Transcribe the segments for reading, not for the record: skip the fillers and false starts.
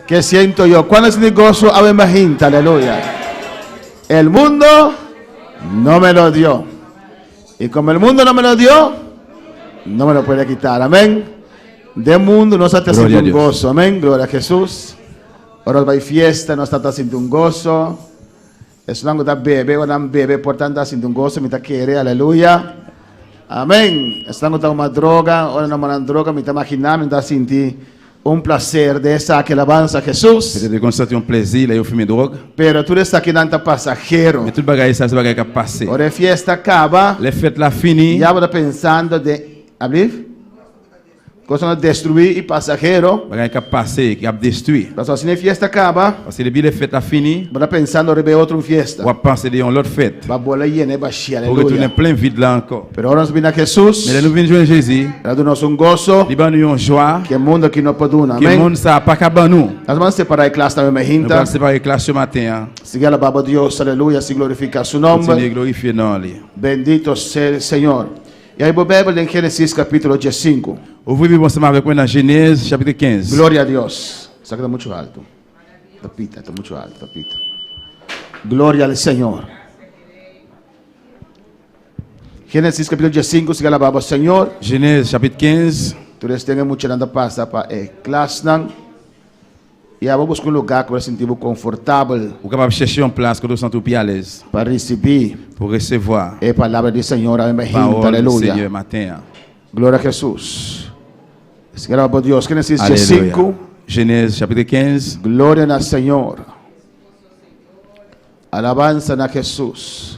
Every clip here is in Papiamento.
Que siento yo. ¿Cuál es mi gozo? Ave Majinta, aleluya. El mundo no me lo dio. Y como el mundo no me lo dio, no me lo puede quitar. Amén. De mundo no está Gloria haciendo a un Dios. gozo. Amén. Gloria a Jesús. Ora bay fiesta, no está haciendo un gozo. Esnan ku ta bebe, ora nan bebe, por tanto ta sinti un goso, mi ta kere, aleluya. Amén. Esnan ku ta huma droga, ora nan huma nan droga, mi ta imaginá mi ta sinti un plaser den esaki, alabansa a Hesus. Petèt yo konn santi yon plezi lè yo fimen dwòg. Pero tur esakinan ta pasahero. Men tout bagay sa se bagay k ap pase. Ora e fiesta kaba, Lè fèt la fini. ya bo ta pensando den, ablief? Kosnan ta destruí i pasahero. Bagay kap pase, ki ap destrui. Pasobra asina e fiesta kaba. Paske depi lè fèt la fini. Bo ta pensando riba e otro un fiesta. Wap panse de yon lòt fèt. Ba bola yena e bashí, Pou retounen aleluya. plen vid la ankò. Pero ora nos bini na Hesus. Men lè nou vin jwenn Jezi. El a duna nos un goso. Li ban nou yon jwa. Ke mundu aki no por duna. Ke Amen. mond sa a pa ka ban nou. Nos ban separa e klas tambe Nou mainta. pral separe klas yo maten an. Sigui alabá bo Dios, aleluya, sigui glorifiká su nomber. Kontinye glorifye non li. Bendito sea el Señor. I hay bo Bijbel den Génesis capítulo diesinku. Ouvri Bib ansanm avèk mwen nan Jenèz chapitre 15. Gloria a Dios. Esaki ta muchu altu. Ta pita, ta muchu altu, ta pita. Gloria al Señor. Génesis capítulo diesinku, siga alabá bo Señor. Jenèz chapit 15. Tur esten e muchanan ta pasa pa e klasnan. I abo buska un lugá ku bo ta sinti bo konfortabel. Ou kapab chèche yon plas kote ou santi ou pi alèz. Pa risibí. Pou resevwa. E palabra di Señor awe mainta. Pawòl Aleluya. Señor maten an. Gloria a Hesus. Esaki ta pa Dios. Génesis Aleluya. diesinku. Genèse chapitre 15. Gloria na Señor. Alabansa na Hesus.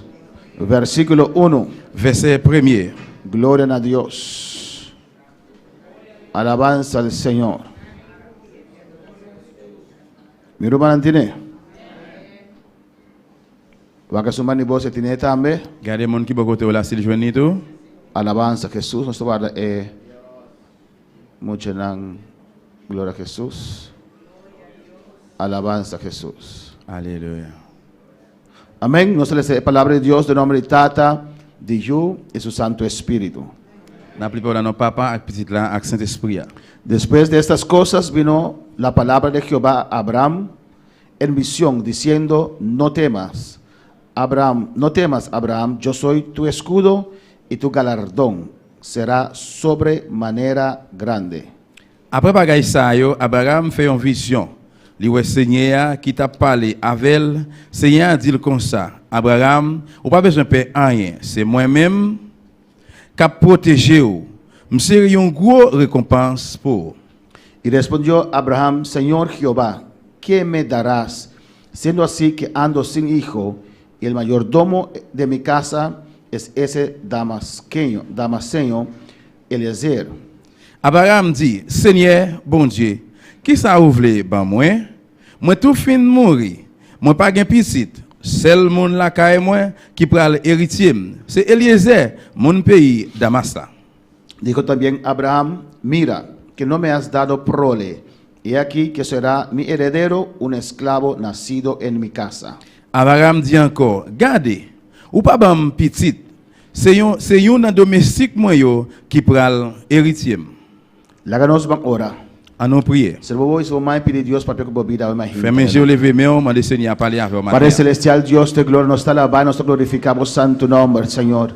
Versíkulo unu. Vèsè premye. Gloria na Dios. Alabansa al Señor. Mi rumannan tine? Wak esun banda di bo si tine tambe. Gade moun ki bò kote w la si l jwenn li tou. Alabansa Jesus. Nos ta warda e muchanan. Gloria a Jesus. Alabansa Jesus. Aleluya. Amén. Nos ta lesa e palabra di Dios den nomber di Tata, di Yu i su Santu Espíritu. N ap li pawòl la non Papa ak Pitit la ak Sentespri a. Despues de estas cosas vino la palabra de Jehová a Abraham en visión, diciendo, No temas, Abraham, no temas, Abraham, yo soy tu escudo y tu galardón será sobremanera grande. Apre bagay sa yo, Abraram fè yon vizyon. Li wè Senyè a ki t ap pale avè l. Senyè a di l konsa, Abraram, ou pa bezwen pè anyen. Se mwen menm k ap pwoteje w. M sere yon gwo rekonpans pou ou. Y respondió Abraham, Señor Jehová, ¿qué me darás, siendo así que ando sin hijo, y el mayordomo de mi casa es ese damasqueño, damaseño Eliezer? Abraram di, Senyè, Bondye, ki sa ou vle ban mwen? Mwen tou fin mouri, mwen pa gen pitit. Sèl moun lakay mwen ki pral eritye m, se Elyezè, moun peyi Damas la. Dijo también Abraham, Mira, que no me has dado prole, he aquí que será mi heredero un esclavo nacido en mi casa. Abraram di ankò, Gade, ou pa ban m pitit, Se yon se yon nan domestik mwen yo ki pral eritye m. Laga nos ban ora. An nou priye. Sera bo bo i bo mai pidi Dios papia ku bo bida awe mainta. Fèmen je w leve men w mande Senyè a pale avè w maten Padre an. Celestial Dios de gloria nos ta alaba y nos ta glorifica bo santo nomber Señor.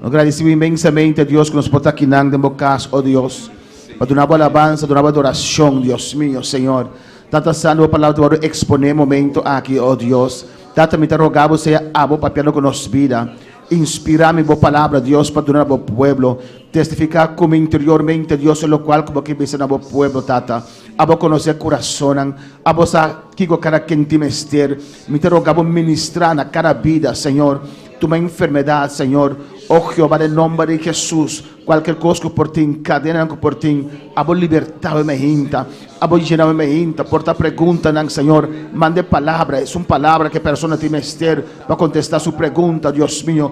Nos gradeci bo inmensamente Dios cu nos por ta akinan den bo cas oh Dios pa duna bo alabansa duna bo adoracion Dios mio Señor. Tata Santo bo palabra ta worde expone e momento aki oh Dios. Tata mi ta roga bo sea abo papiando cu nos bida. Inspirá mi bo palabra, Dios, pa duna na bo pueblo. Testifiká ku mi interiormente, Dios, e lokual ku bo ke bisa na bo pueblo, Tata. Abo konosé kurasonnan. Abo sa kiko kada ken tin mester. Mi ta roga bo ministrá na kada bida, Señor. Tuma enfermedat, Señor. O Jehová, den nomber di Hesus, kualker kos ku por tin, kadenanan ku por tin, abo libertá bo e hinta. Abo yena bo e hinta. Por ta preguntanan, Señor, manda e palabra. Es un palabra ku e persona tin mester. Pa kontestá su pregunta, Dios mio.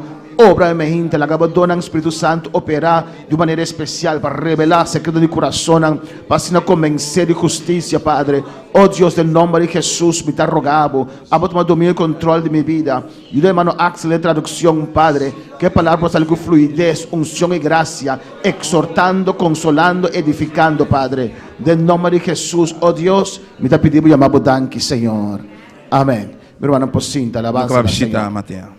obra mi hinte, laga bo donnan Spiritu Santu operá di un manera espesial pa revelá sekreto di kurasonnan, pa asina konbensé di hustisia, Padre. O Dios, den nòmber di Hesus mi ta roga bo, abo tuma dominio i kontròl di mi bida. Yuda hermano Axel den tradukshon, Padre, ku e palabra por sali ku fluides, unshon i grasia, eksortando, konsolando, edifikando, Padre. Den nòmber di Hesus, o Dios, mi ta pidi bo yama bo danki, Señor. Amèn. Mi rumannan por sinta, alabansa na Señor.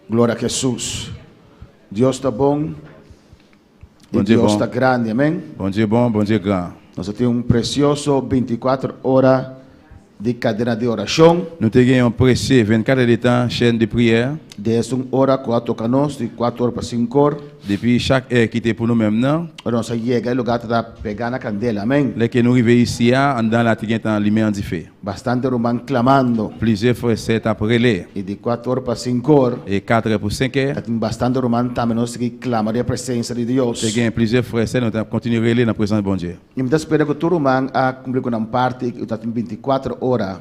Gloria a Hesus. Dios ta bon i Dios ta grandi. Amèn. Bondye bon, Bondye gran. Nos a tin un presioso bintikuater ora di kadena di orashon. Nou te gen yon presye 24 èdetan chèn de priyè. Des un ora ku a toka nos, di kuater or pa sinku or. Depi chak è ki te pou nou menm nan. Ora nos a yega e lugar ta pegá na kandela. Amèn. Lè ke nou rive isi a, anndan la te gentan limen an dife. Bastante ruman klamando. Plizyè frè sè t ap rele. I di kuater pa sinkor. E katrè pou senkè. Ta tin bastante ruman tambe nos sigui klama den e presensia di Dios. Te gen plizyè frè sè nou ta kontinye rele nan prezans Bondye. I mi ta spera ku tur ruman a kumpli ku nan parti i ta tin binti-kuater ora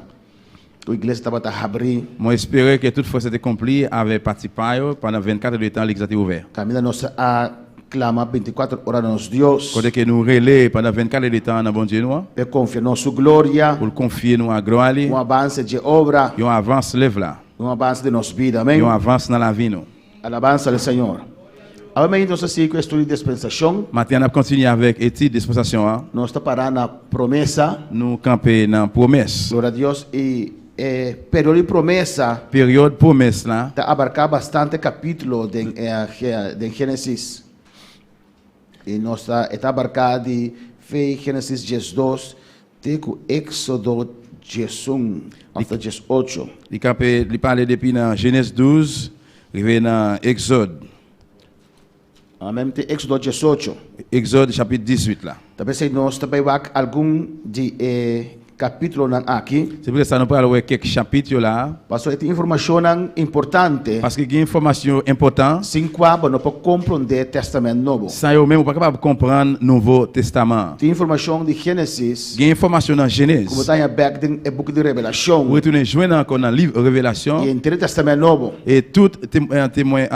ku iglesia tabata habrí. Mwen espere ke tout frè sè te konpli avè pati pa yo pandan 24 è de tan legliz la te ouvè. Kaminda nos a Clama binticuater ora na nos Dios. Kote ke nou rele pandan 24 è de tan nan Bondye nou an. P'e konfia nos su gloria. Pou l konfye nou a glwa li. Un avance dje obra. Yon avans lèv la. Un avance di nos bida. Amen. Yon avans nan lavi nou. Alabansa al Señor. Awe mainta nos ta sigui ku e estudio di dispensashon. Maten an ap kontinye avèk etid dispensasyon an. Nos ta pará na promesa. Nou kanpe nan pwomès. Gloria a Dios i E periodo di promesa. Period promes la. Ta abarká bastante kapítulo den den Génesis. I nos ta e ta abarká di fe Génesis 12 te ku Éksodo 11 òf 18. Li kape li pale depi nan Jenès 12 rive nan Egzòd. Amèn te Éksodo 18. Egzòd chapit 18 la. Ta p'esei nos ta bai wak algun di e kapítulonan aki. Se poutèt sa nou pral wè kèk chapit yo la a. Pasobra e tin informashonnan importante. Paske gen enfòmasyon yo enpòtan. Sin kua bo no por komprondé Tèstamènt Nobo. San yo menm ou pa kapab konprann Nouvo Testaman an. Tin informashon di Génesis. Gen enfòmasyon nan Jenèz. Ku bo ta haña bèk den e buki di Revelashon. Ou retounen jwenn ankò nan liv Revelasyon. I henter e Tèstamènt Nobo. E tout temwen.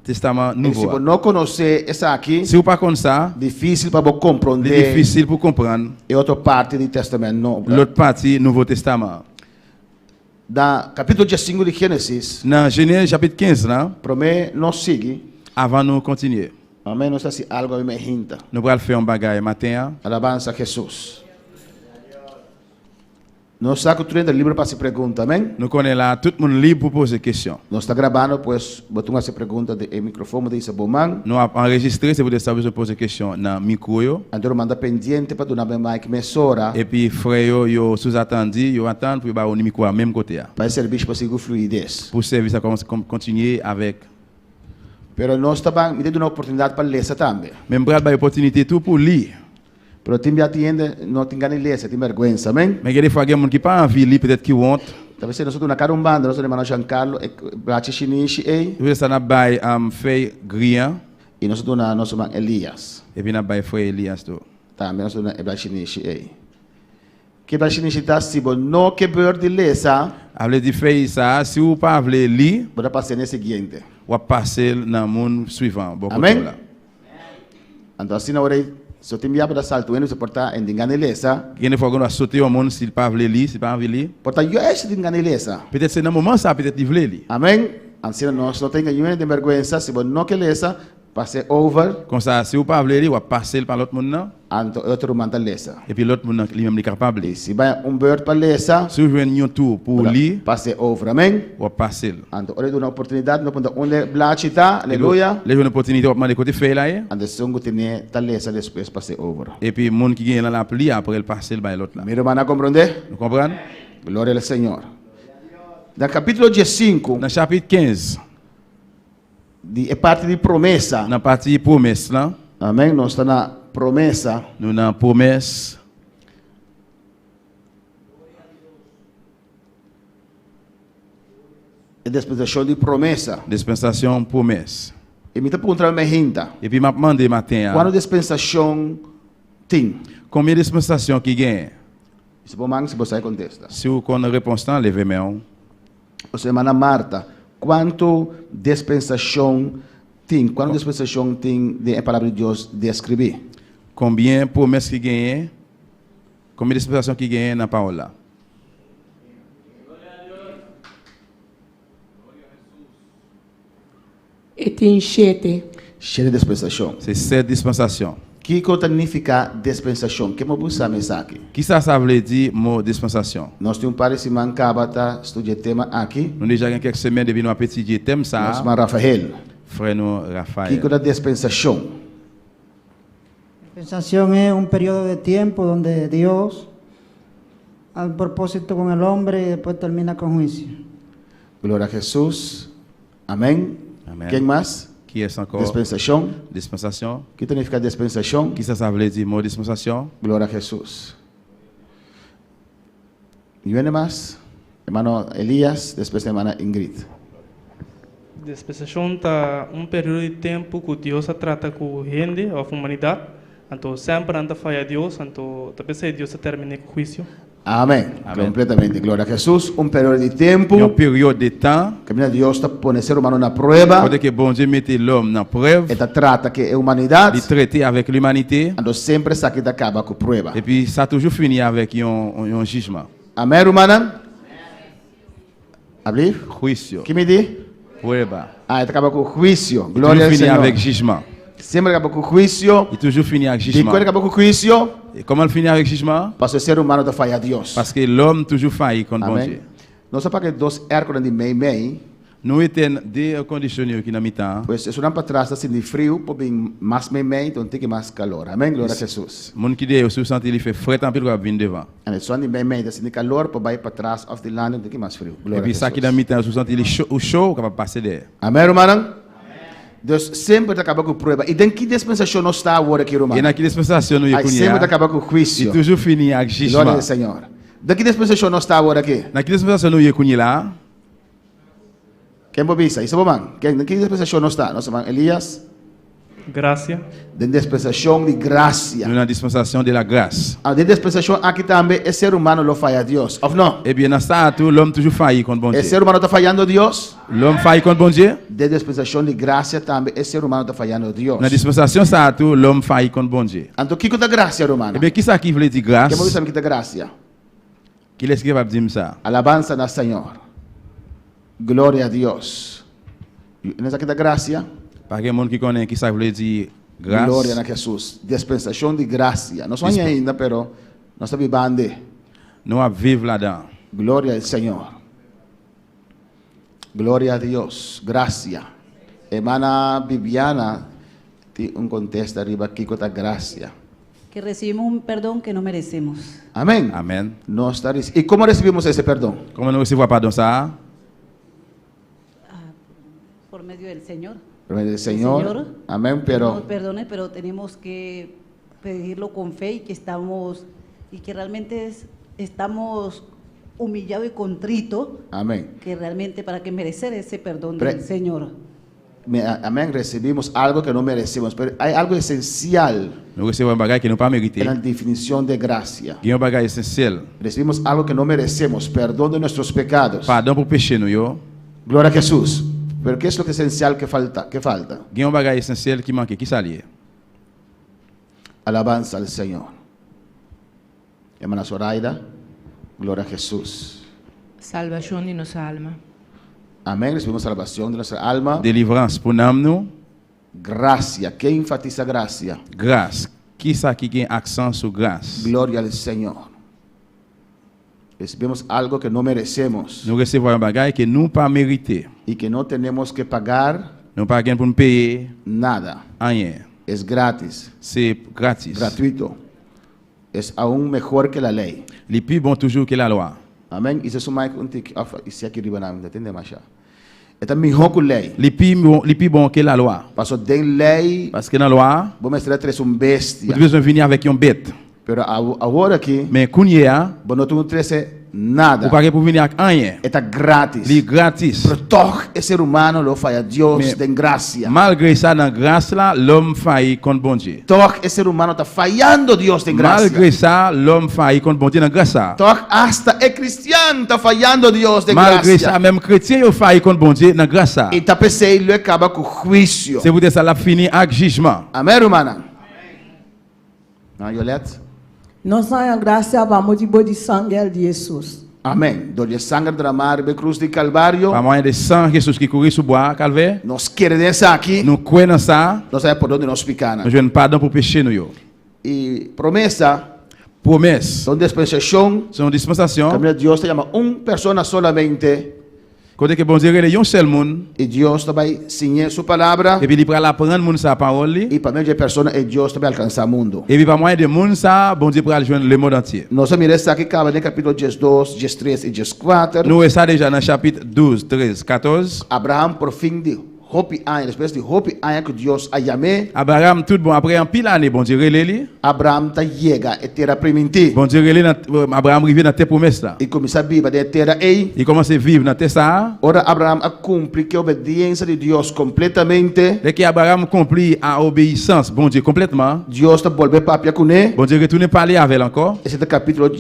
Testaman I si Nouvo bo a. no konosé esaki. Si ou pa konn sa. Difísil pa bo Li komprondé. difisil pou konprann. E otro parti di Tèstamènt Nobo. Lòt pati Nouvo Testaman an. Na kapítulo diesinku di Génesis. Nan Jenèz chapit 15 la. Promé nos sigui. Avan nou kontinye. Amén, nos ta hasi algu ami me hinta. Nou pral fè yon bagay maten an. Alabansa Hesus. Nos sa ku tur hende liber pa hasi pregunta, amen? Nou konnen la tout moun lib pou poze kesyon. Nos ta grabando, pues bo tin ku hasi pregunta den e mikrofon, bo ta hisa bo man. Nou ap anrejistre, se poutèt sa ou bezwen poze kesyon nan mikwo yo. Anto ruman ta pendiente pa duna bo e mic mesora. Epi frè yo, yo souzatandi, yo atann pou yo ba ou mikwo a menm kote a. Pa e sèvis por sigui ku fluides. Pou sèvis la kòmanse kontinye avèk. Pero nos ta ban, mi ta duna oportunidat pa lesa tambe. Men m pral bay opòtinite tou pou li. Pero tin bia tin hende no tin gana di lesa, tin bergwensa, amen. Men gen de fwa gen moun ki pa anvi li, petèt ki wont. Ta p'esei nos a duna kada un banda, nos a duna hermano Giancarlo e brachi shinishi ei. Ta p'esei sa nap bay fey grian. I nos a duna nos ruman Elias. Epi nap bay frè Elias tou. Tambe nos a duna e brachi shinishi ei. Ke brachi shinishi ta si bo no ke beur di lesa. A vle di fey sa a, si ou pa vle li. Bo ta pas'e n'e siguiente. Wap pas'el nan moun swivan bò kote w la. Amen. Anto asina ora e so tin bia bo ta salta un hende por ta en tin gana e lesa. Gen de fwa gen dwa sote yon moun si li pa vle li, si li pa anvi li. Por ta juist si tin gana e lesa. Petèt se nan moman sa petèt li vle li. Amen. Asina nos no ta hinka niun hende den bèrgwensa, si bo no ke lesa, pase over. Konsa si ou pa vle li, wap pase l pa lòt moun nan. Anto e otro ruman ta lesa. Epi lòt moun nan li menm li kapab li. Si bay un beurt pa lesa. Si ou jwenn yon tou pou ou li. Pase over, amen. Wap pase l. Anto ora e duna oportunidat no punta unda e blachi ta, aleluya. Lè jwenn opòtinite wap mande kote fèy la ye. Anto esun ku tene ta lesa despues pase over. Epi moun ki genyen lan lap li apre l pase l bay lòt la. Mi ruman a komprondé? Nou konprann? Gloria al Señor. Na kapitulo diesinku. Nan chapit 15. Di e parti di promesa. Nan parti pwomès lan. Amen, nos ta na promesa. Nou nan pwomès. E dispensashon di promesa. Dispensashon pwomès. I mi ta puntra mi hinta. Epi map mande maten an. Kuantu dispensashon tin? Konbyen dispensashon ki genyen? Si bo man si bo sa e kontesta. Si ou konn repons lan leve men ou. Nos hermana Marta. Kuantu dispensashon tin? Kuantu dispensashon tin den e Palabra di Dios deskribí? Konbien promès ki genyen? Konbien dispensashon ki genyen nan pawòl la? E tin shete. Shete dispensashon. Se sèt dispansasyon. Kiko ta nifiká dispensashon? Ke bo por sa esaki? Kisa sa vle di mo dispansasyon? Nos tin un par di siman kaba ta studia e tema aki. Nou deja gen kèk semèn depi nou ap etidye tèm sa a. Nos ruman Rafael. Frè nou Rafael. Kiko ta dispensashon? Dispensación es un periodo de tiempo donde Dios hace un propósito con el hombre y después termina con juicio. Gloria a Jesus. Amén. Amén. Ken mas? Kiyès ankò? Dispensashon. Dispensasyon. Ki ta nifiká dispensashon? Kisa sa vle di mo dispensasyon? Gloria a Jesus. Niun hende mas? Hermano Elias, despues hermana Ingrid. Dispensashon ta un periodo di tempu ku Dios a trata ku hende òf humanidat. Anto semper nan ta faya Dios, anto ta p'esei Dios ta terminé ku huisio. Amén. Amén. Completamente. Gloria a Jesús. Un periodo di tempu. Yon peryòd de tan. Kaminda Dios ta pone ser humano na prueba. Kote ke Bondye mete lòm nan prèv. E ta trata ke e humanidat. Li trete avèk limanite. Anto semper esaki ta kaba ku prueba. Epi sa toujou fini avèk yon yon jijman. Amén, rumannan? Ablief? Huisio. Ki mi di? Prueba. Ah, e ta kaba ku huisio. Li Gloria toujou al fini Señor. avèk jijman. Semper ta kaba ku huisio. Li toujou fini ak jijman. Dikon e ta kaba ku huisio? E kòman li fini avèk jijman? Pasobra e ser humano ta faya Dios. Paske lòm toujou fayi kont Bondye. Amén. Nos a paga e dos airconan di mei mei. Nou eten de airconditioner yo ki nan mitan an. Pues esunnan patras ta sinti friu por bin mas mei mei ta un tiki mas kalor. Amen, gloria a Jesus. Moun ki dèyè yo si yo santi li fè frèt anpil kap vin devan. En esun di mei mei ta sinti kalor por bai patras of dilanti un tiki mas friu. Gloria a Epi sa ki Jesus. nan mitan yo si yo santi li cho ou cho ou kapab pase dèyè. Amen rumannan. Dus semper ta kaba ku prueba. I den ki dispensashon nos ta awor aki E rumannan? nan ki dispensashon nou ye Ai kounye semper a ta kaba ku li huisio. toujou fini ak Gloria jijman. al Señor. Den ki dispensashon nos ta awor aki? Nan ki dispensashon nou ye kounye la? Ken por bisa? Isa bo man. Ken, den ki dispensashon nos ta? Nos man Elias? Grasia. Den dispensashon di grasia. Nou nan dispensashon de la gras. Ah, den dispensashon aki tambe e ser humano lo faya Dios, of no? Ebyen nan sa a tou lòm toujou fayi kont E Bondye. ser humano ta fayando Dios? Lòm fayi kont Bondye? Den dispensashon di grasia tambe e ser humano ta fayando Dios. Nan dispensashon sa a tou lòm fayi kont Bondye. Anto kiko ta grasia, rumannan? Ebyen kisa ki vle di gras? Ken por bisa mi ki ta grasia? Kilès ki kapab di m sa? Alabansa na Señor. Gloria a Dios. Y nos a kita gracia. Pa gen moun ki konnen ki sa vle di gras. Gloria na Jesus. Dispensacion di gracia. Nos no haña ainda pero nos ta bibande. Nou ap viv ladan. Gloria al Señor. Gloria a Dios. Gracia. Hermana Bibiana tin un contesta riba kico ta gracia. Que recibimos un perdón que no merecemos. Amén. Amén. Nos ta reci- ¿Y cómo recibimos ese perdón? Koman nou resevwa padon sa a? Ah, por medio del Señor. Por medio del Señor. Señor. Amén, pero Nos perdone, pero tenemos que pedirlo con fe y que estamos y que realmente es- estamos humillados y contrito, Amén. que realmente para que merecer ese perdón Pre- del Señor. Me- Amén, recibimos algo que no merecemos, pero hay algo esencial Nou resevwa yon bagay ke nou pa merite. en la definición de gracia. Gen yon bagay esansyèl. Recibimos algo que no merecemos, perdón de nuestros pecados. Padon pou peche nou yo. Gloria a Jesús. Pero ¿qué es lo que esencial que falta? ¿Qué falta? Gen yon bagay esansyèl ki manke. Kisa li ye? Alabanza al Señor. Hermana Zoraida, gloria a Jesús. Salbashon di nos alma. Amén. Recibimos salvación de nuestra alma. Delivrans pou nanm nou. Gracia. ¿Qué enfatiza gracia? Gras. Kisa ki gen aksan sou gras? Gloria al Señor. Recibimos algo que no merecemos Nou resevwa yon bagay ke nou pa merite. y que no tenemos que pagar Nou pa gen pou n peye nada. anyen. Es gratis, Se gratis. gratuito. Es aún mejor que la ley. Li pi bon toujou ke lalwa. Amén. Y se suma un tik of y si aquí riba na entiende más ya. Esta mejor que ley. Li pi bon, li pi bon ke lalwa. Paso den ley, Paske nan lwa, vos me tres un ou bestia. te bezwen vini avèk yon bèt. Pero awor aki, Men kounye a, bo no tin 13. Nada. Ou pa gen pou vini ak anyen. E ta gratis. Li gratis. Pero tòg e ser humano lo faya Dios Men, den gracia. Malgre sa, nan gras la, lòm fayi kont Bondye. Tòg e ser humano ta fayando Dios den gracia. Malgre sa, lòm fayi kont Bondye nan gras sa. Tòg asta e cristian ta fayando Dios den Malgre gracia. sa, menm kretyen yo fayi kont Bondye nan gras sa. I ta p'esei lo e kaba ku huisio. Se poutèt sa l ap fini ak jijman. Amen, rumannan. Nan Yolette. Nos haña grasia pa motibu di sanger di Hesus. Amen. Dor di e sanger dramá riba e krus di Kalvario. Pa moya di san Hesus ki kuri su bua Kalvé. Nos kere den esaki. Nu kue nan sa. Nos haña pordon di nos pikánan. Nos juen pardon pu peché nu yo. I promesa. Promes. Ta un dispensashon. Se un dispensashon. Kaminda Dios ta yama un persona solamente. Kote ke Bondye rele yon sèl moun. I Dios ta bai siñ'é su palabra. Epi li pral aprann moun sa a pawòl li. I pa medio di e persona ei Dios ta bai alkansá mundu. Epi pa mwayen de moun sa a, Bondye pral jwenn lemond antye. Nos a mira esaki kaba den kapítulo diesdos, diestres i dieskuater. Nou wè sa deja nan chapit 12, 13, 14. Abraham por fin di hopi aña, despues di hopi aña ku Dios a yam'é. Abraham tout bon apre anpil ane Bondye rele li. Abraham ta yega e tera primintí. Bondye rele nan, Abraham rive nan tè pwomès la. I kuminsá biba den e tera ei. I kòmanse viv nan tè sa a. Ora Abraham a kumpli ku e obediensia di Dios kompletamente. Lè ke Abraham konpli a obeyisans Bondye konplètman. Dios ta bolbe papia kuné. Bondye retounen pale avè l ankò. Esei ta kapítulo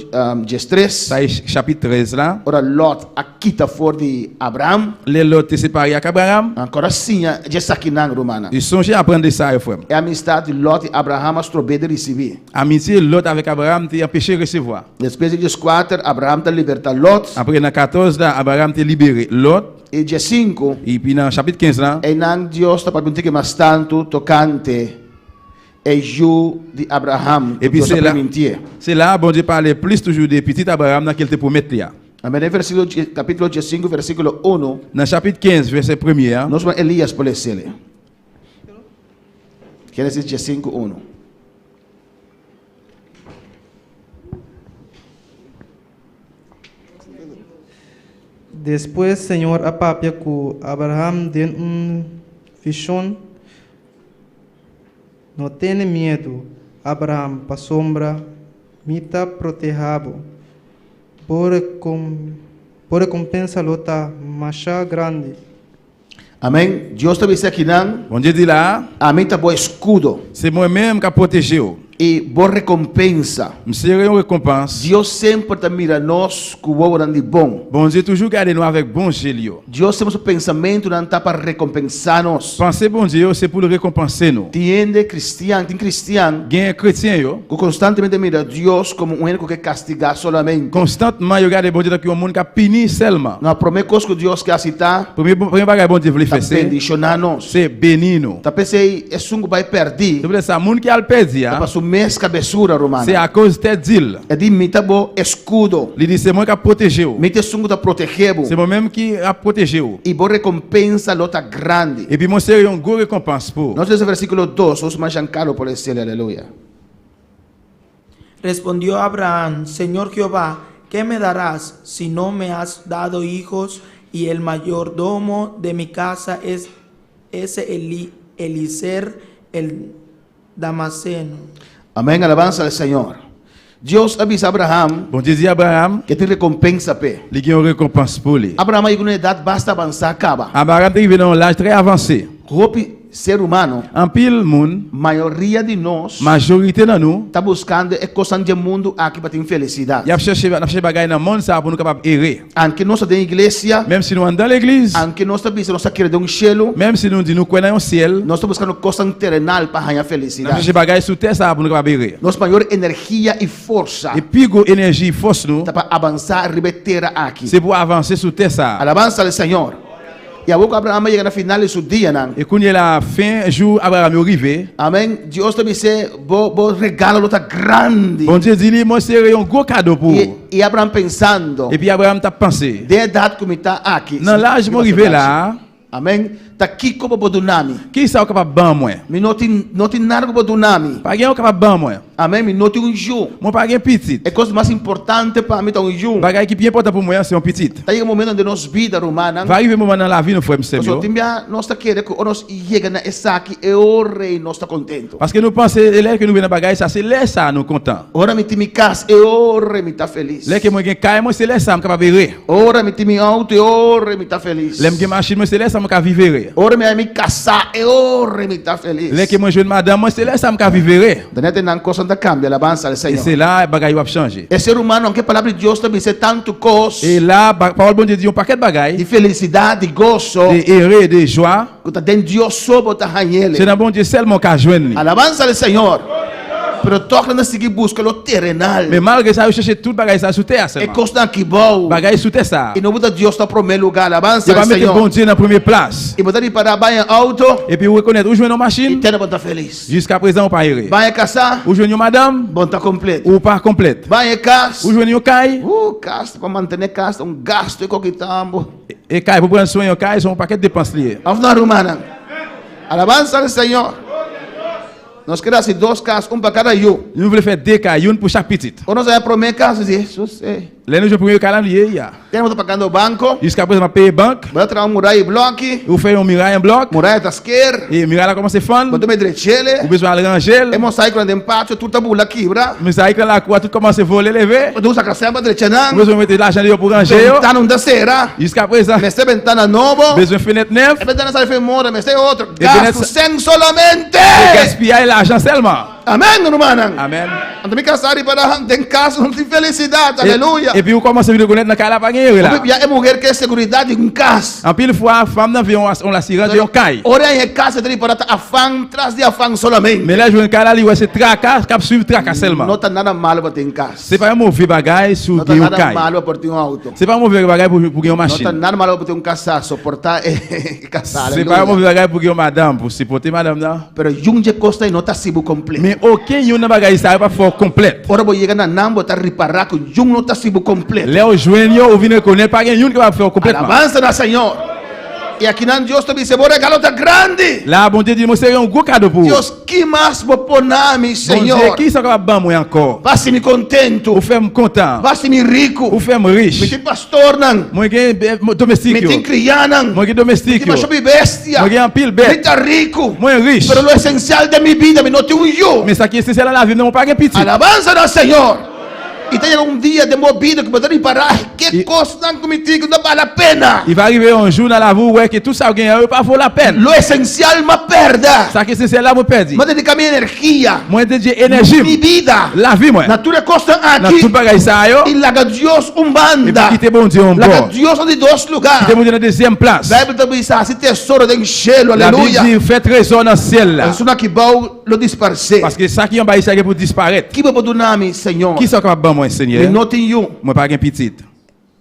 diestres. Sa e chapit 13 la. Ora Lòt a kita for di Abraham. Lè Lòt te separe ak Abraham. Ankor a siña dje esakinan, rumannan. I sonje aprann de sa yo, frè m. E amistat di Lòt i Abraham a strob'é di risibí. Amitye Lòt avèk Abraham te anpeche resevwa. Despues di dieskuater, Abraham ta libertá Lòt. Apre nan 14 la, Abraham te libere Lòt. I diesinku. I pi nan chapit 15 la. Einan Dios ta papia un tiki mas tantu tokante e yu di Abraham ku Epi Dios a se la, primintié. se la Bondye pale plis toujou de pitit Abraham nan ke l te pwomèt li a. Amén. Den versíkulo, kapítulo diesinku, versíkulo unu. Nan chapit 15, vèsè premye a. Nos wak Elías por lesele. Génesis diesinku, unu. Despues Señor a papia ku Abraham den un vishon. No tene miedu, Abraham, pasobra mi ta protehá bo. Bo rekompensa lo ta masha grandi. Amén. Dios ta bisa akinan. Bondye di la. Ami ta bo eskudo. Se mwen menm k'ap pwoteje w. I bo rekompensa. M sere yon rekonpans. Dios semper ta mira nos ku wowonan di bon. Bondye toujou gade nou avèk bon je l yo. Dios semper su pensamentunan ta pa rekompensá nos. Panse Bondye yo se pou l rekonpanse nou. Tin hende kristian, tin kristian. Gen kretyen yo. Ku konstantemente mira Dios komo un hende ku ke kastigá solamente. Konstantman yo gade Bondye tankou yon moun k ap pini sèlman. No, promé kos ku Dios ke hasi ta. Premye premye bagay Bondye vle Ta fè se. bendishoná nos. Se beni nou. Ta p'esei esun ku bai pèrdí. Se poutèt sa moun ki al pèdi a. Ta pa su mes kabesura, rumannan. Se akoz tèt di l. E di, Mi ta bo eskudo. Li di, Se mwen k ap pwoteje w. Mi ta esun ku ta protegé bo. Se mwen menm ki ap pwoteje w. I bo rekompensa lo ta grandi. Epi mwen sere yon gwo rekonpans pou. Nos lesa versíkulo dos, Osman Giancarlo por lesele, aleluya. Respondió Abraham, Señor Jehová, ¿qué me darás si no me has dado hijos y el mayordomo de mi casa es ese Eli, Eliezer el Damasceno? Amén, alabansa al Señor. Dios a bisa Abraham. Bondye di Abraham. Ke tin rekompensa p'e. Li gen yon rekonpans pou li. Abraham a yega un edat basta avansá kaba. Abraham te rive nan yon laj trè avanse. Hopi ser humano. Anpil moun. Mayoria di nos. Majorite nan nou. Ta buskando e kosnan dje mundu aki pa tin felisidat. Y ap chèche, n ap chèche bagay nan monn sa a pou nou kapab ere. Anke nos ta den iglesia. Menm si nou anndan legliz. Anke nos ta bisa nos ta kere den un shelu. Menm si nou di nou kwè nan yon syèl. Nos ta buskando kosnan terenal pa haña N felisidat. ap chèche bagay sou tè sa a pou nou kapab ere. Nos mayor energia i forsa. E pi gwo enèji, fòs nou. Ta pa avansá riba e tera aki. Se pou avanse sou tè sa a. Alabansa al Señor. I awor ku Abraham a yega na final di su dianan. I kounye la fin jou Abraham yo rive. Amen. Dios ta bis'é, Bo, bo regalo lo ta grandi. Bondye di li, Mwen sere yon gwo kado pou ou. I Abraham pensando. Epi Abraham t ap panse. Den edat ku mi ta aki. Nan laj mwen rive la a. Amèn. Ta kiko bo por duna mi? Kisa ou kapab ban mwen? Mi no tin, no tin nada ku bo duna mi. Pa gen ou kapab ban mwen. Amèn, mi no tin un yu. Mwen pa gen pitit. E kos mas importante pa mi ta un yu. Bagay ki pi enpòtan pou mwen an se yon pitit. Ta yega momentonan den nos bida, rumannan. Va riba e moman nan lavi nou, frè m sè m yo. Pasobra tin bia nos ta kere ku ora nos yega na esaki e ora ei nos ta kontentu. Paske nou panse e lè ke nou rive nan bagay sa, se lè sa nou kontan. Ora mi tin mi kas e ora ei mi ta felis. Lè ke mwen gen kay mwen, se lè sa m kapab ere. Ora mi tin mi auto e ora mi ta felis. Lè m gen machin mwen se lè sa mwen ka viv ere. Ora mi haña mi kasá e ora mi ta felis. Lè ke mwen jwenn madanm mwen se lè sa m ka viv ere. Danèt e nan kosnan ta kambia, alabansa al E Señor. se la bagay yo ap chanje. E ser humano, aunke palabra di Dios ta bisa tantu kos. E la pawòl Bondye di yon pakèt bagay. Di felisidat, di goso. De ere, de jwa. Ku ta den Dios so bo ta hañ'el. Se nan Bondye sèlman ou ka jwenn li. Alabansa al Señor. Pero tòg nan ta sigui buska lo terenal. Men malgre sa yo chèche tout bagay sa sou tè a E sèlman. kosnan aki bou. Bagay sou tè sa a. I no bo ta Dios na promé lugá. Alabansa Yo pa al mete Señor. Bondye nan premye plas. I bo ta ripará bai en outo. Epi ou rekonèt ou jwenn yon I machin. tène bo ta felis. Jiska prezan ou pa ere. Bai en kasá. Ou jwenn yon madanm. Bo ta kompleto. Ou pa konplèt. Bai en kas. Ou jwenn yon kay. Ooh kas pa mantené kas ta un gasto e kokitambo. E kay pou pran swen yon kay se yon pakèt depans li ye. Of no rumannan? Alabansa al Señor. Nos kere hasi dos kas, un pa kada yu. Nou vle fè de kay, youn pou chak pitit. Ora nos a haña promé kas, nos di, Hesus, eh. Lè nou jwenn premye kay la, nou di, Ey ya. Tene bo ta pagando banko. Jiska prezan m ap peye bank. Bo ta traha un muray blòki. Ou fè yon miray an blòk. Muray ta sker. E miray la kòmanse fann. Bo ta met drechele. Ou bezwen al ranje l. E mosaik nan den patio tur ta bula kibra. Mosaik nan lakou a tout kòmanse vole leve. Bo ta usa kasèn pa drecha nan. Ou bezwen mete lajan deyò pou ranje yo. Bentana un ta sera. Jiska prezan. Mester bentana nobo. Bezwen fenèt nèf. E bentana sa di moda, mester otro. E fenèt Gastu sa. sèn solamente. Se gaspiyay lajan sèlman. Amèn, rumannan. Amèn. Anto mi kasá riba nan den kas no tin felisidat. Aleluya. Epi ou kòmanse vin rekonèt nan kay la pa gen ere la. Hopi bia e muher ke seguridat di un kas. Anpil fwa fanm nan vle yon lasirans de yon kay. Ora e kas e ta ripará ta afan tras di afan solamente. Men lè jwenn kay la li wè se traka kap swiv traka sèlman. No ta nada malo pa tin kas. Se pa yon move bagay si w No ta gen yon nada kay. malo pa tin un auto. Se pa yon move bagay pou gen yon No machin. ta nada malo pa tin un kasá, soportá e kasá. Se pa yon move bagay pou gen yon madanm, pou sipòte madanm nan. Pero yun dje kos ta i no ta hasi bo kompleto. Men oken youn nan bagay sa yo pap fè w konplèt. Ora bo yega na nan bo ta ripará ku yun no ta hasi bo kompleto. Lè w jwenn yo, ou vin rekonèt pa gen youn ki kapab fè w konplètman. Alabansa na Señor! I akinan Dios ta bisa, Bo regalo ta grandi! La a Bondye di, Mwen sere yon gwo kado pou ou. Dios, ki mas bo por na mi, Bondye, Señor? kisa w kapab ban mwen ankò? Bo hasi mi kontentu. Ou fè m kontan. Bo hasi mi riku. Ou fè m rich. Mi tin pastornan. Mwen gen domestik Mi yo. tin krianan. Mwen gen domestik Mi tin yo. masha hopi bestia. Mwen gen anpil bèt. Mi ta riku. Mwen rich. Pero lo esencial den mi bida, mi no tin un yu. Men sa ki esensyèl nan lavi m nan, mwen pa gen pitit. Alabansa na Señor! I ta yega un dia den bo bida ku bo ta ripará ke kosnan ku mi tin ku no bal la pena. I va rive yon jou nan lavi ou wè ke tout sa ou genyen yo pa vo lapèn. Lo esensial m'a pèrdè. Sa ki esensyèl la mwen pèdi. M'a dedika mi energia. Mwen dedye enèji m. Mi bida. Lavi mwen. Na tur e kosnan aki. Nan tout bagay sa yo. I laga Dios un banda. Epi kite Bondye yon bò. Laga Dios na di dos lugá. Kite Bondye nan dezyèm plas. Bijbel ta bisa hasi tesoro den shelu. Aleluya. Labib di fè trezò nan syèl la. Esun aki bou. Lo disparsé. Paske sa ki anba isi a gen pou disparèt. Ki bo por duna mi, Señor? Kisa w kapab ban mwen, Senyè? Mi no tin yu. Mwen pa gen pitit.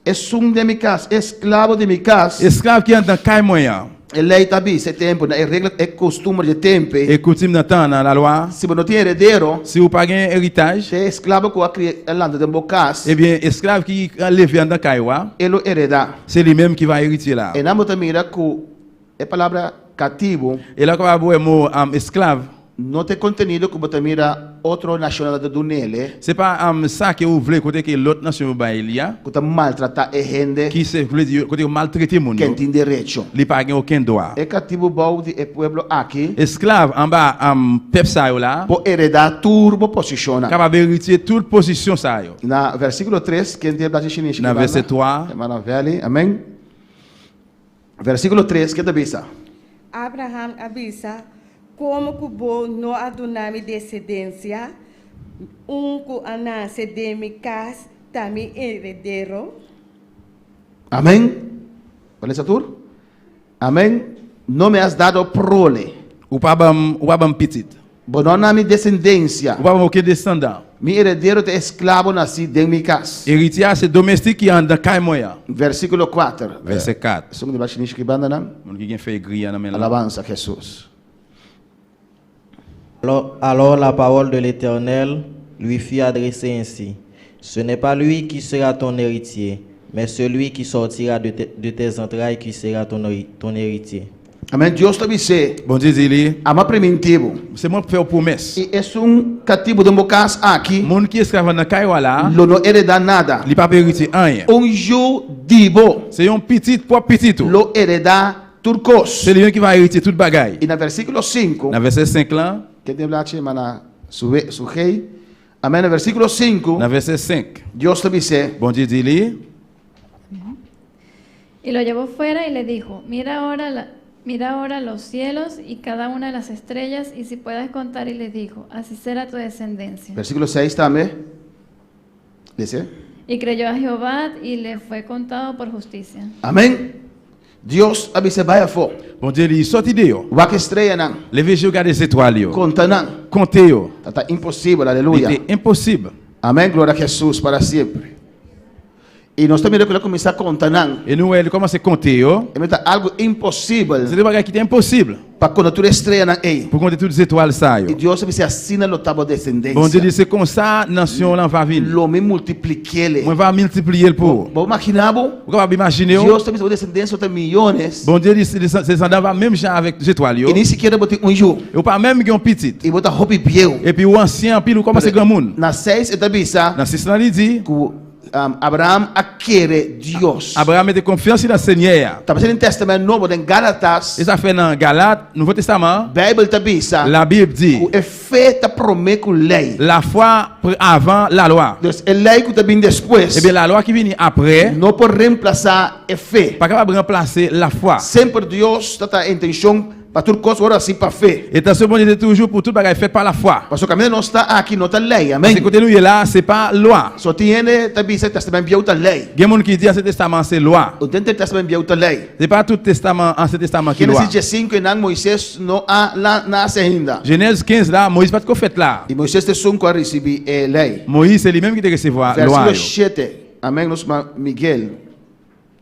Esun den mi kas, e esklabo di mi kas. Esklav ki anndan kay mwen an. E lei ta bisa e tempu, na e regla, e kustumber di e tempu ei. E kutim nan tan nan lalwa a. Si bo no tin heredero. Si ou pa gen eritaj. E esklabo ku a kria, a lanta den bo kas. Ebyen, esklav ki leve anndan kay ou a. E lo heredá. Se li menm ki va eritye la. E nan bo ta mira ku E palabra katibu. E la kaba bo e mo esklav. No ta e kontenido ku bo ta mira otro nashonnan ta dun'el. Se pa sa ke ou vle kote ke lòt nasyon yo bay li a. Ku ta maltratá e hende. Ki se vle di kote yo maltrete moun yo. Ken tin derecho. Li pa gen okenn dwa. E katibu bou di e pueblo aki. Esklav anba pèp sa yo la. Por heredá tur bo posishonnan. Kapab eritye tout posisyon sa yo. Na versíkulo tres, ken tin e blachi shinishi ki Na banda? vèsè 3. Hermana Valley, amèn. Versíkulo tres, ke ta bisa? Abraham a bisa, Komo ku bo no a duna mi desendensia, un ku a nase den mi kas ta mi heredero. Amén. Bo lesa tur? Amén. No me has dado prole. Ou pa ban m, ou pa ban m pitit. Bo no na mi desendensia. Ou pa ban m okenn desandan. Mi heredero ta esklabo nasí den mi kas. Eritye a se domestik ki anndan kay mwen an. Versíkulo kuater. Vèsè 4. Esun ku ta bashi nishi ki banda nan. Moun ki gen fèy gri a nan men l lan. Alabansa Hesus. Alors la parole de l'Éternel lui fut adressée ainsi, Ce n'est pas lui qui sera ton héritier, Mais celui qui sortira de tes, de tes entrailles qui sera ton, ton héritier. Amèn. Dios ta bis'é. Bondye di li. Ami a primintí bo. Se mwen k fè w pwomès. I esun katibu den bo kas aki. Moun ki esklav nan kay wa la. Lo no eredá nada. Li pap eritye anyen. Un yu di bo. Se yon pitit, pwòp pitit ou. Lo eredá tur kos. Se li menm ki va eritye tout bagay. I na versíkulo sinku. Na vèsè 5 lan. Ke den blachi mana su su gei. Amèn. Na versíkulo 5. Na vèsè 5. Dios ta bis'é. Bondye di li. Y lo llevó fuera y le dijo, mira ahora, la, mira ahora los cielos y cada una de las estrellas, y si puedes contar, y le dijo, así será tu descendencia. Versíkulo 6 tambe. Dice. Y creyó a Jehová y le fue contado por justicia. Amèn. Dios a bis'é bai afó. Bondye di, Soti deyò. Wak e streanan. Leve je w gade zetwal yo. Konta nan. Konte yo. Ta ta imposibel, aleluya. Li te enposib. Amèn, gloria a Hesus para siempre. I nos ta mira ku el a kuminsá konta nan. E nou wè li kòmanse konte yo. E mira ta algu imposibel. Se te bagay ki te enposib. Pa konta tur e streanan ei. Pou konte tout zetwal sa yo. I Dios a bisa asina lo ta bo desendensia. Bondye di se konsa nasyon w lan va vini. Lo mi multiplikéle. Mwen va miltipliye l pou ou. Bo imaginá bo? Ou kapab imajine w? Dios ta bisa bo desendensia lo ta miyones. Bondye di desandan va menm jan avèk zetwal yo. I ni sikiera bo tin un yu. E ou pa menm gen yon pitit. I bo ta hopi bieu. Epi ou ansyen anpil, ou kòmanse granmoun. Na seis e ta bisa. Nan 6 lan li di. Ku Abraham a kere Dios. Abraham mete konfyans li nan Senyè a. Ta pasa den Tèstamènt Nobo, den Gálatas. E sa fè nan Galat, Nouvo Testaman an. Beibel ta bisa. Labib di. Ku e fe ta promé ku lei. Lafwa pre avan lalwa. Dus e lei ku ta bin despues. Ebyen lalwa ki vini apre. No por remplasá e fe. Pa kapab ranplase lafwa. Semper Dios ta ta intenshon Pa tur kos wòrdu hasi pa fe. Entansyon Bondye te toujou pou tout bagay fèt pa lafwa. Pasobra kaminda nos ta aki no ta lei, amèn. Paske kote nou ye la a se pa lwa. So tin hende ta bisa Tèstamènt Bieu ta lei. Gen moun ki di Ansyen Testaman an se lwa. No den Tèstamènt Bieu ta lei. Se pa tout testaman Ansyen Testaman ki lwa. Génesis diesinku einan Moises no a la nase ainda. Jenèz 15 la Moyiz pat ko fèt la. I Moises ta esun ku a risibí e lei. Moyiz se li menm ki te resevwa lwa Versíkulo yo. shete, amèn, nos ma Miguel.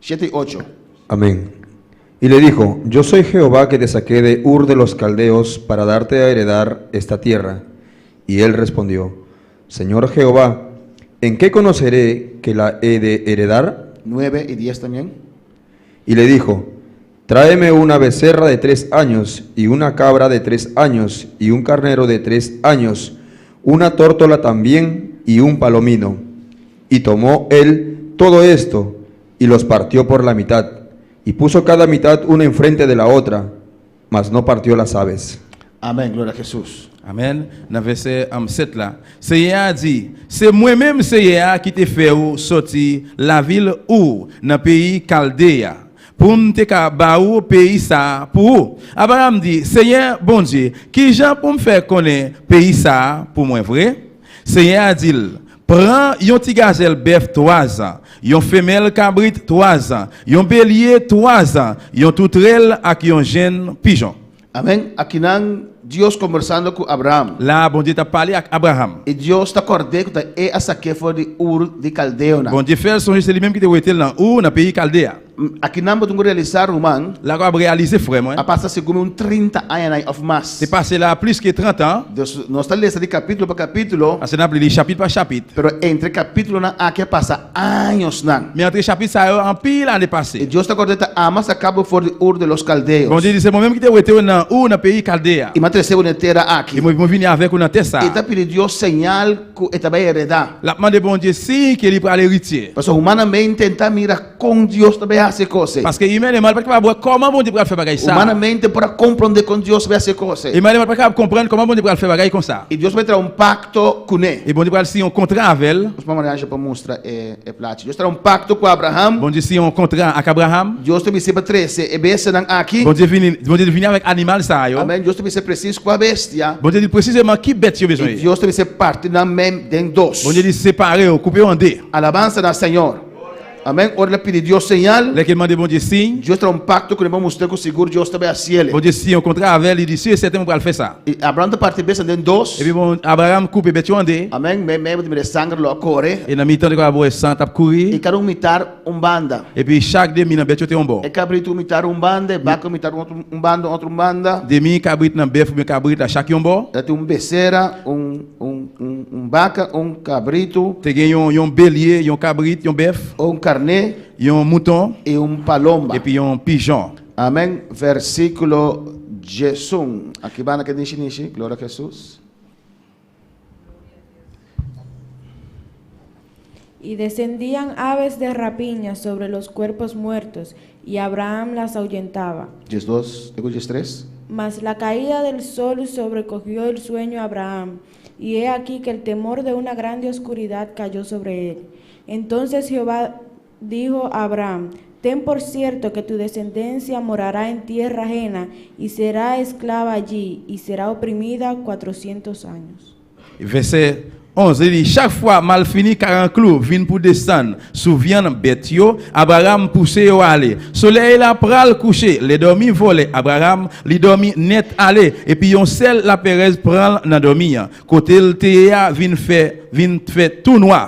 Shete i ocho. Amén. Y le dijo, Yo soy Jehová que te saqué de Ur de los Caldeos para darte a heredar esta tierra. Y él respondió, Señor Jehová, ¿en qué conoceré que la he de heredar? Nuebe i dies también. Y le dijo, Tráeme una becerra de tres años, y una cabra de tres años, y un carnero de tres años, una tórtola también, y un palomino. Y tomó él todo esto, y los partió por la mitad, y puso cada mitad una enfrente de la otra, mas no partió las aves. Amèn, gloria a Hesus. Amèn. Nan vèsè 7 la, Senyè a di, Se mwen menm Senyè a ki te fè ou sòti lavil Our nan peyi Kalde a, pou m te ka ba ou peyi sa a pou ou. Abraram di, Senyè Bondye, ki jan pou m fè konnen peyi sa a pou mwen vre? Senyè a di l, Pran yon ti gazèl bèf twazan, yon femèl kabrit twazan, yon belye twazan, yon toutrèl ak yon jenn pijon. Amèn. Akinan Dios kombersando ku Abraham. La a Bondye t ap pale ak Abraham. I Dios ta kòrd'é ku ta e a sak'é for di Ur di Kaldeonan. Bondye fè l sonje se li menm ki te wete l nan Ur nan peyi Kaldea. Akinan bo tin ku realisá, ruman. La ku ap realize, frè mwen. A pasa segun mi un 30 añanan òf mas. Te pase la plis ke 30 an. Dus nos ta lesa di kapítulo pa kapítulo. Asina ap li chapit pa chapit. Pero entre kapítulonan aki a pasa añosnan. Mi entre chapit sa yo anpil ane pase. I Dios ta kòrda ta ama saka bo for di Ur di los Kaldeos. Bondye di, Se mwen menm ki te wete ou nan Ur nan peyi Kaldea. I mi a trese bo den e tera aki. I mwen vini avèk ou nan tè sa I a. ta pidi Dios señal ku e ta bai heredá. L ap mande Bondye siy ke li pral eritye. Pasobra humanamente N ta mira kon Dios ta bai hasi e kos ei. Paske imenèman li pa t kapab wè kòman Bondye pral fè bagay sa a. Humanamente por a komprondé kon Dios ta bai hasi e kos ei. Imenèman li pa t kapab konprann kòman Bondye pral fè bagay konsa. I Dios bai traha un pakto kuné. I Bondye pral siyen yon kontra avè l. Nos mama Mariange pa mustra e e plachi. Dios traha un pakto ku Abraham. Bondye siyen yon kontra ak Abraham. Dios ta bis'é pa trese e bestianan aki. Bondye vini, Bondye vini avèk animal sa yo. Amèn. Dios ta bis'é presis kua bestia. Bondye di l presizeman ki bèt yo bezwen I ye. Dios ta bis'é parti nan mei den dos. Bondye di separe yo, koupe yo an de. Alabansa na Señor. Amèn. Ora el a pidi Dios señal. Lè ke el mande Bondye siy. Dios traha un pakto ku ne pa mustra ku sigur Dios ta bai hasiel. Bondye siy yon kontra avè l, li di, Si e sèten mwen pral fè sa. I Abraham ta parti bestia den dos. Epi bon, Abraham koupe bèt yo an de. Amèn. Mei mei bo ta mira e sanger lo a kore. E nan mitan te kapab wè san t ap kouri. I kada un mitar un banda. Epi chak demi nan bèt yo te yon bò. E kabritu un mitar un banda, e baka un mitar un otro un banda, un otro un banda. Demi kabrit nan bèf oubyen kabrit la chak yon bò. Ta tin un besera, un un. un, un baka, un kabritu. Te gen yon, yon belye, yon kabrit, yon bèf. Un karné. Yon mouton. I un palomba. Epi yon pijon. Amèn. Versíkulo 11. Aki banda ke nishi nishi. Gloria a Hesus. Y descendían aves de rapiña sobre los cuerpos muertos, y Abraham las ahuyentaba. 12, te ku 13. Mas la caída del sol sobrecogió el sueño a Abraham, y he aquí que el temor de una grande oscuridad cayó sobre él. Entonces Jehová dijo a Abraham, Ten por cierto que tu descendencia morará en tierra ajena, y será esclava allí, y será oprimida 400 años. Vèsè 11, li di, Chak fwa malfini karanklou vin pou desann sou vyann bèt yo, Abraram pouse yo ale. Solèy la pral kouche, lè dòmi vòlè Abraram, li dòmi nèt ale, epi yon sèl laperèz pran l nan dòmi an. Kote l te ye a vin fè vin fè tou nwa.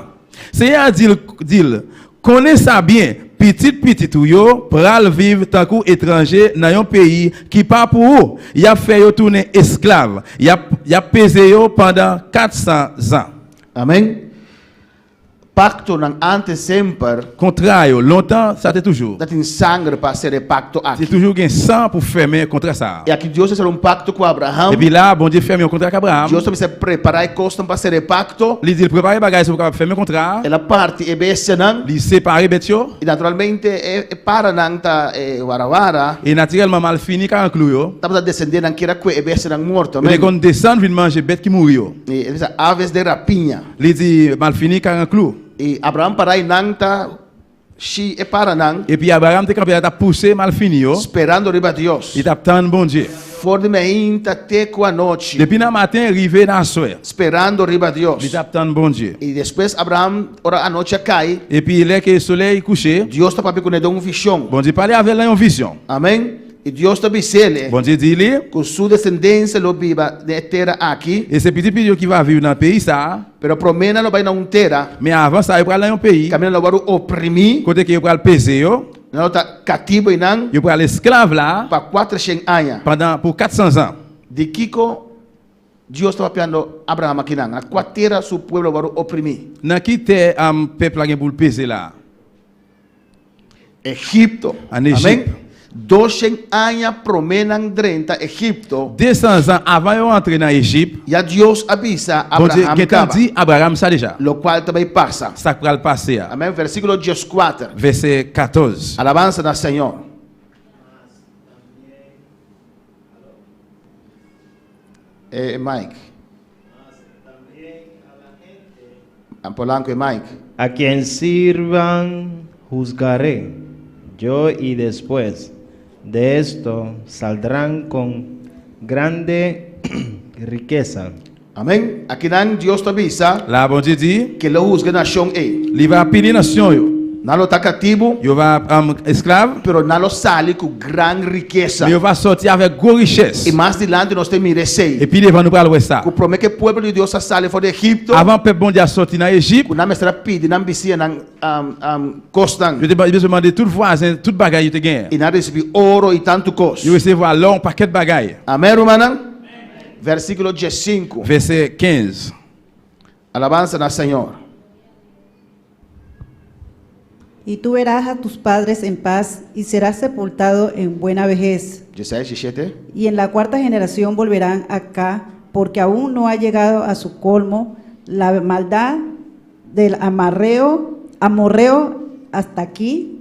Senyè a di l, di l, Konnen sa byen, pitit pitit ou yo pral viv tankou etranje nan yon peyi ki pa pou ou, y ap fè yo tounen esklav, y ap y ap peze yo pandan 400 zan. Amén. Paktonan antes semper. Kontra yo, lontan sa te toujou. Ta tin sanger pa sera e pakto aki. Te toujou gen san pou fèmen kontra sa a. I aki Dios a sera un pakto ku Abraham. Epi la a, Bondye fèmen yon kontra ak Abraham. Dios ta bisa prepara e kosnan pa sera e pakto. Li di l prepare bagay sa pou kapab fèmen kontra a. El a parti e bestianan. Li separe bèt yo. I naturalmente e paranan ta e warawara. I natirèlman malfini karanklou yo. Tabata desendé nan kier a kue e bestianan morto. Yo te konn desann vin manje bèt ki mouri yo. I el bisa aves de rapiña. Li di, Malfini karanklou. I Abraham para i nan ta shi e paranan. Epi Abraham te kanpe la ta pouse malfini yo. Sperando riba Dios. Li tap tann Bondye. For di meinta te ku anochi. Depi nan maten rive nan aswè. Sperando riba Dios. Li tap tann Bondye. I despues Abraham, ora anochi a kai. Epi lè ke solèy kouche. Dios ta papia kuné den un vishon. Bondye pale avè l nan yon vizyon. Amen. I Dios ta bis'el. Bondye di li. Ku su desendensia lo biba den e tera aki. E se pitit pitit yo ki va viv nan peyi sa a. Pero promé nan lo bai na un tera. Men avan sa yo pral nan yon peyi. Kaminda nan lo wòrdu oprimí. Kote ke yo pral peze yo. Nan lo ta katibu einan. Yo pral esklav la. Pa kuatershen aña. Pandan pou katsan zan. Di kiko Dios ta papiando Abraham akinan? Na kua tera su pueblo lo wòrdu oprimí? Nan ki tè pèp la gen pou l peze la a? Egipto. An Ejip. Amén. Doshen aña promé nan drenta Egipto. 200 zan avan yo antre nan Ejip. Ya Dios a bisa Bondye Abraham gentan kaba. di Abraham sa deja. Lokual ta bai pasa. Sa k pral pase a. Amén. Versíkulo 14. Vèsè 14. Alabansa na Señor. E Mike. Polanco e Mike. A quien sirvan juzgaré yo y después de esto saldrán con grande riqueza. Amén. Akinan Dios ta bisa. La Bondye di. Ke lo husga nashon ei. Li va pini nashon yo. Nan lo ta katibu. Yo va esklav. Pero nan lo sali ku gran rikesa. Men yo va sòti avèk gwo richès. I mas dilanti nos te mira esei. E pi devan nou pral wè sa. Ku promé ku e pueblo di Dios a sali for di Egipto. Avan pèp Bondye a sòti nan Ejip. Ku nan mester a pidi nan bisiñanan kosnan. Yo te bezwen mande tout vwazen tout bagay yo te genyen. I nan risibí oro i tantu kos. Yo resevwa lò un pakèt bagay. Amèn, rumannan? Versíkulo 15. Vèsè 15. Alabansa na Señor. Y tú verás a tus padres en paz y serás sepultado en buena vejez. 16, 17. Y en la cuarta generación volverán acá, porque aún no ha llegado a su colmo la maldad del amarreo, amorreo hasta aquí.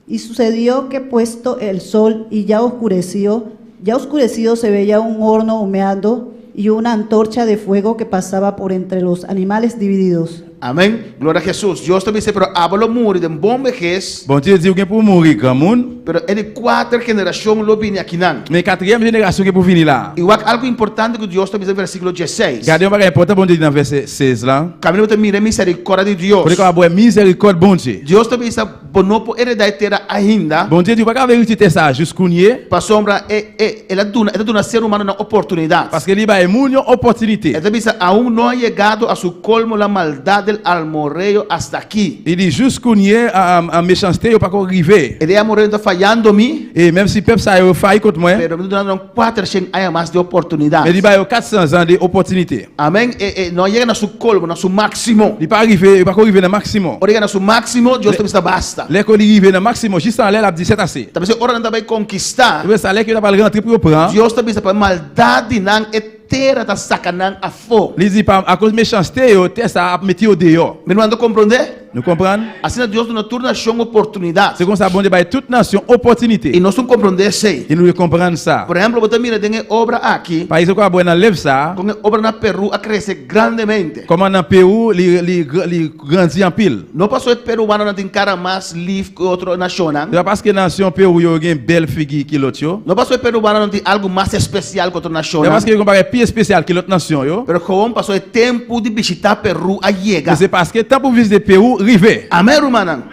Y sucedió que puesto el sol y ya oscureció, ya oscurecido se veía un horno humeando y una antorcha de fuego que pasaba por entre los animales divididos. Amèn. Gloria a Hesus. Dios ta bisa, pero abo lo muri den bon behes. Bondye di ou gen pou muri granmoun. Pero e di kuater generashon lo bini akinan. Men katriyèm jenerasyon gen pou vini la. I wak algu importante ku Dios ta bisa den versíkulo 16. Gade yon bagay enpòtan Bondye di nan vèsè 16 la. Kaminda bo ta mira e miserikòrdia di Dios. Kote kòman bo wè mizèrikòd Bondye. Dios ta bisa. Bo no por heredá e tera ainda. Bondye di, Ou pa ka verite tè sa a jis kounye. Pasobra e, e, el a duna, e ta duna ser humanonan oportunidat. Paske li bay e mun yon opòtinite. E ta bisa, Aun no ha yegado a su colmo la maldad del almoreo hasta aki. Li di, Jis kounye a, a mechanste yo pako rive. E de amoreo ta fayando mi. E menm si pèp sa yo fayi kont mwen. Pero mi ta duna nan kuatershen aña mas di oportunidat. Men li bay yo 400 zan de opòtinite. Amen. E, e no a yega na su colmo, na su maximo. Li pa rive, li pako rive na maximo. Ora yega na su maximo, Dios ta bisa basta. Lè ko li rive na maximo, jis anlè lap di sètase. Ta bisa ora nan ta bay konkistá. Ta bisa lè ke yo ta pral rantre pou yo pran. Dios ta bisa pa e maldat di nan e tera ta saka nan afó. Li di pa akoz mechanste yo, tè sa a ap mete yo deyò. Mi ruman ta komprondé? Nou konprann? Asina Dios duna tur nashon oportunidat. Se konsa Bondye bay tout nasyon opòtinite. I nos tin komprondé esei. I nou dwe konprann sa. Por ehèmpel, bo ta mira den e obra aki. Pa esei ku a bue nan lef sa. Kon e obra na Perú a krese grandemente. Kòman na Perú li li li grandi anpil. No paso e peruanonan tin kara mas lif ku e otro nashonnan. Se pa paske nasyon Perú yo gen bèl figi ki lòt yo. No paso e peruanonan tin algu mas espesial ku otro nashonnan. Se pa paske yo gen bagay pi espesial ki lòt nasyon yo. Pero gewoon paso e tempu di bishitá Perú a yega. Mester paske tan pou vizite Perú rive. Amén rumannan.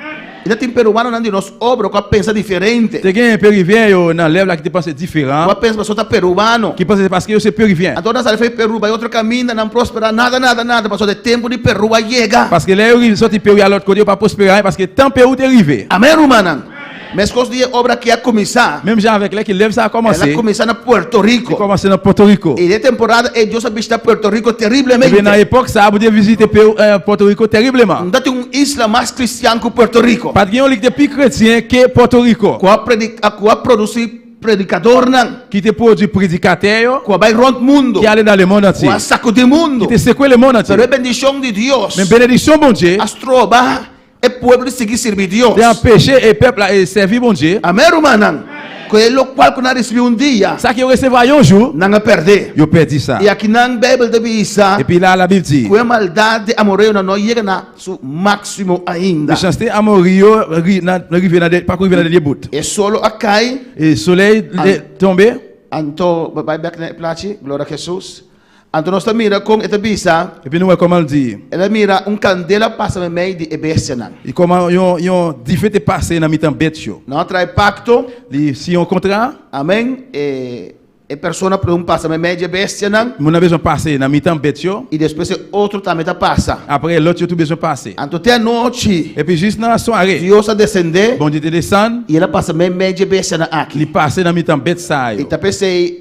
I ta tin peruanonan di nos obra ku a pensa diferente. Te gen peruvien yo nan lèv la ki te panse diferan. Ku a pensa pasobra ta peruano. Ki panse se paske yo se peruvien. Anto nan sali for di Perú bai otro kaminda nan prospera nada nada nada pasobra e tempu di Perú a yega. Paske lè yo rive soti Perú al lòt kote yo pa prospera anyen paske tan Perú te rive. Amén rumannan. Meskos di e obra aki a kuminsá. Menm jan avèk lè ki lèv sa a kòmanse. El a kuminsá na Puerto Rico. E kòmanse na Puerto Rico. I den e temporada ei Dios a bishitá Puerto Rico teriblemente. Epi na epòk sa a bo te vizite Puerto Rico teribleman. No ta tin un isla mas kristian ku Puerto Rico. Pa tin yon li ki te pi kretyen ke Puerto Rico. Ku a prediká, ku a produsí predikadornan. Ki te pwodui predikatè yo. Ku a bai rònt mundu. Ki ale nan lemond antye. Ku a sakudí mundu. Ki te sekue lemond antye. Pero e bendishon di Dios. Men benedishon Bondye. A stroba E pueblo di sigui sirbi Dios. Den a peche e pèp la e sèvi Bondye. Amén rumannan. Ku e lokual ku nan a risibí un dia. Sa ke yo resevá yon jou. Nan a pèrdé. Yo pèdi sa. I akinan Beibel ta bisa. Epi la Labib di. Ku e maldat di amoreonan no a yega na su máksimo ainda. Mechanste amori yo rive na pa ku rive na debut. E solo a kai. E solei tonbe. Anto bai bèk na e plachi. Gloria a Hesus. Anto nos ta mira kon e ta bisa. Epi nou wè kòman l di. El a mira un kandela pasa meimei di e bestianan. I kòman yon dife te pase nan mitan bèt yo. Nan a trae pakto. Li siyen yon kontra. Amen. E persona por un pasa meimei di e bestianan. Moun nan bezwen pase nan mitan bèt yo. I despues e otro tambe ta pasa. Apre e lòt yo tou bezwen pase. Anto te anochi. Epi jis nan sware. Dios a desendé. Bondye te desann. I el a pasa meimei di e bestianan aki. Li pase nan mitan bèt sa yo. I ta p'esei.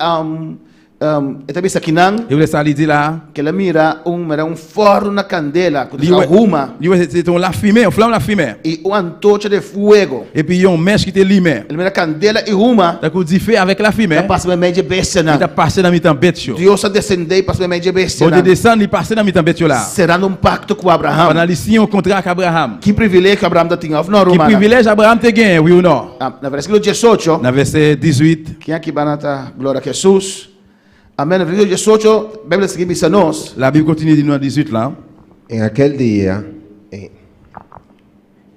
E ta bisa kinan. E wè sa li di la. Ke el a mira un mira un fòrnu na kandela ku ta sa huma. Li wè se te un lafime, un flam lafime. I un antocha de fuego. Epi yon mèch ki te limen. El mira kandela i huma. Tankou dife avèk lafime. Ta pase meimei dje bestianan. Li ta pase nan mitan bèt yo. Dios a desendé i pasa meimei dje bestianan. Bondye desann, li pase nan mitan bèt yo la. Serando un pakto ku Abraham. Pandan li siyen un kontra ak Abraham. Ki privilegio Abraham ta tin, òf no, rumannan? Ki privilèj Abraham te genyen, wi ou no? Na versíkulo diesocho. Na vèsè 18. Ken aki bana ta gloria Hesus? Amen. Na versíkulo 18, Beibel ta sigui bisa nos. La Bib kontinua di nou na 18 la. En aquel día,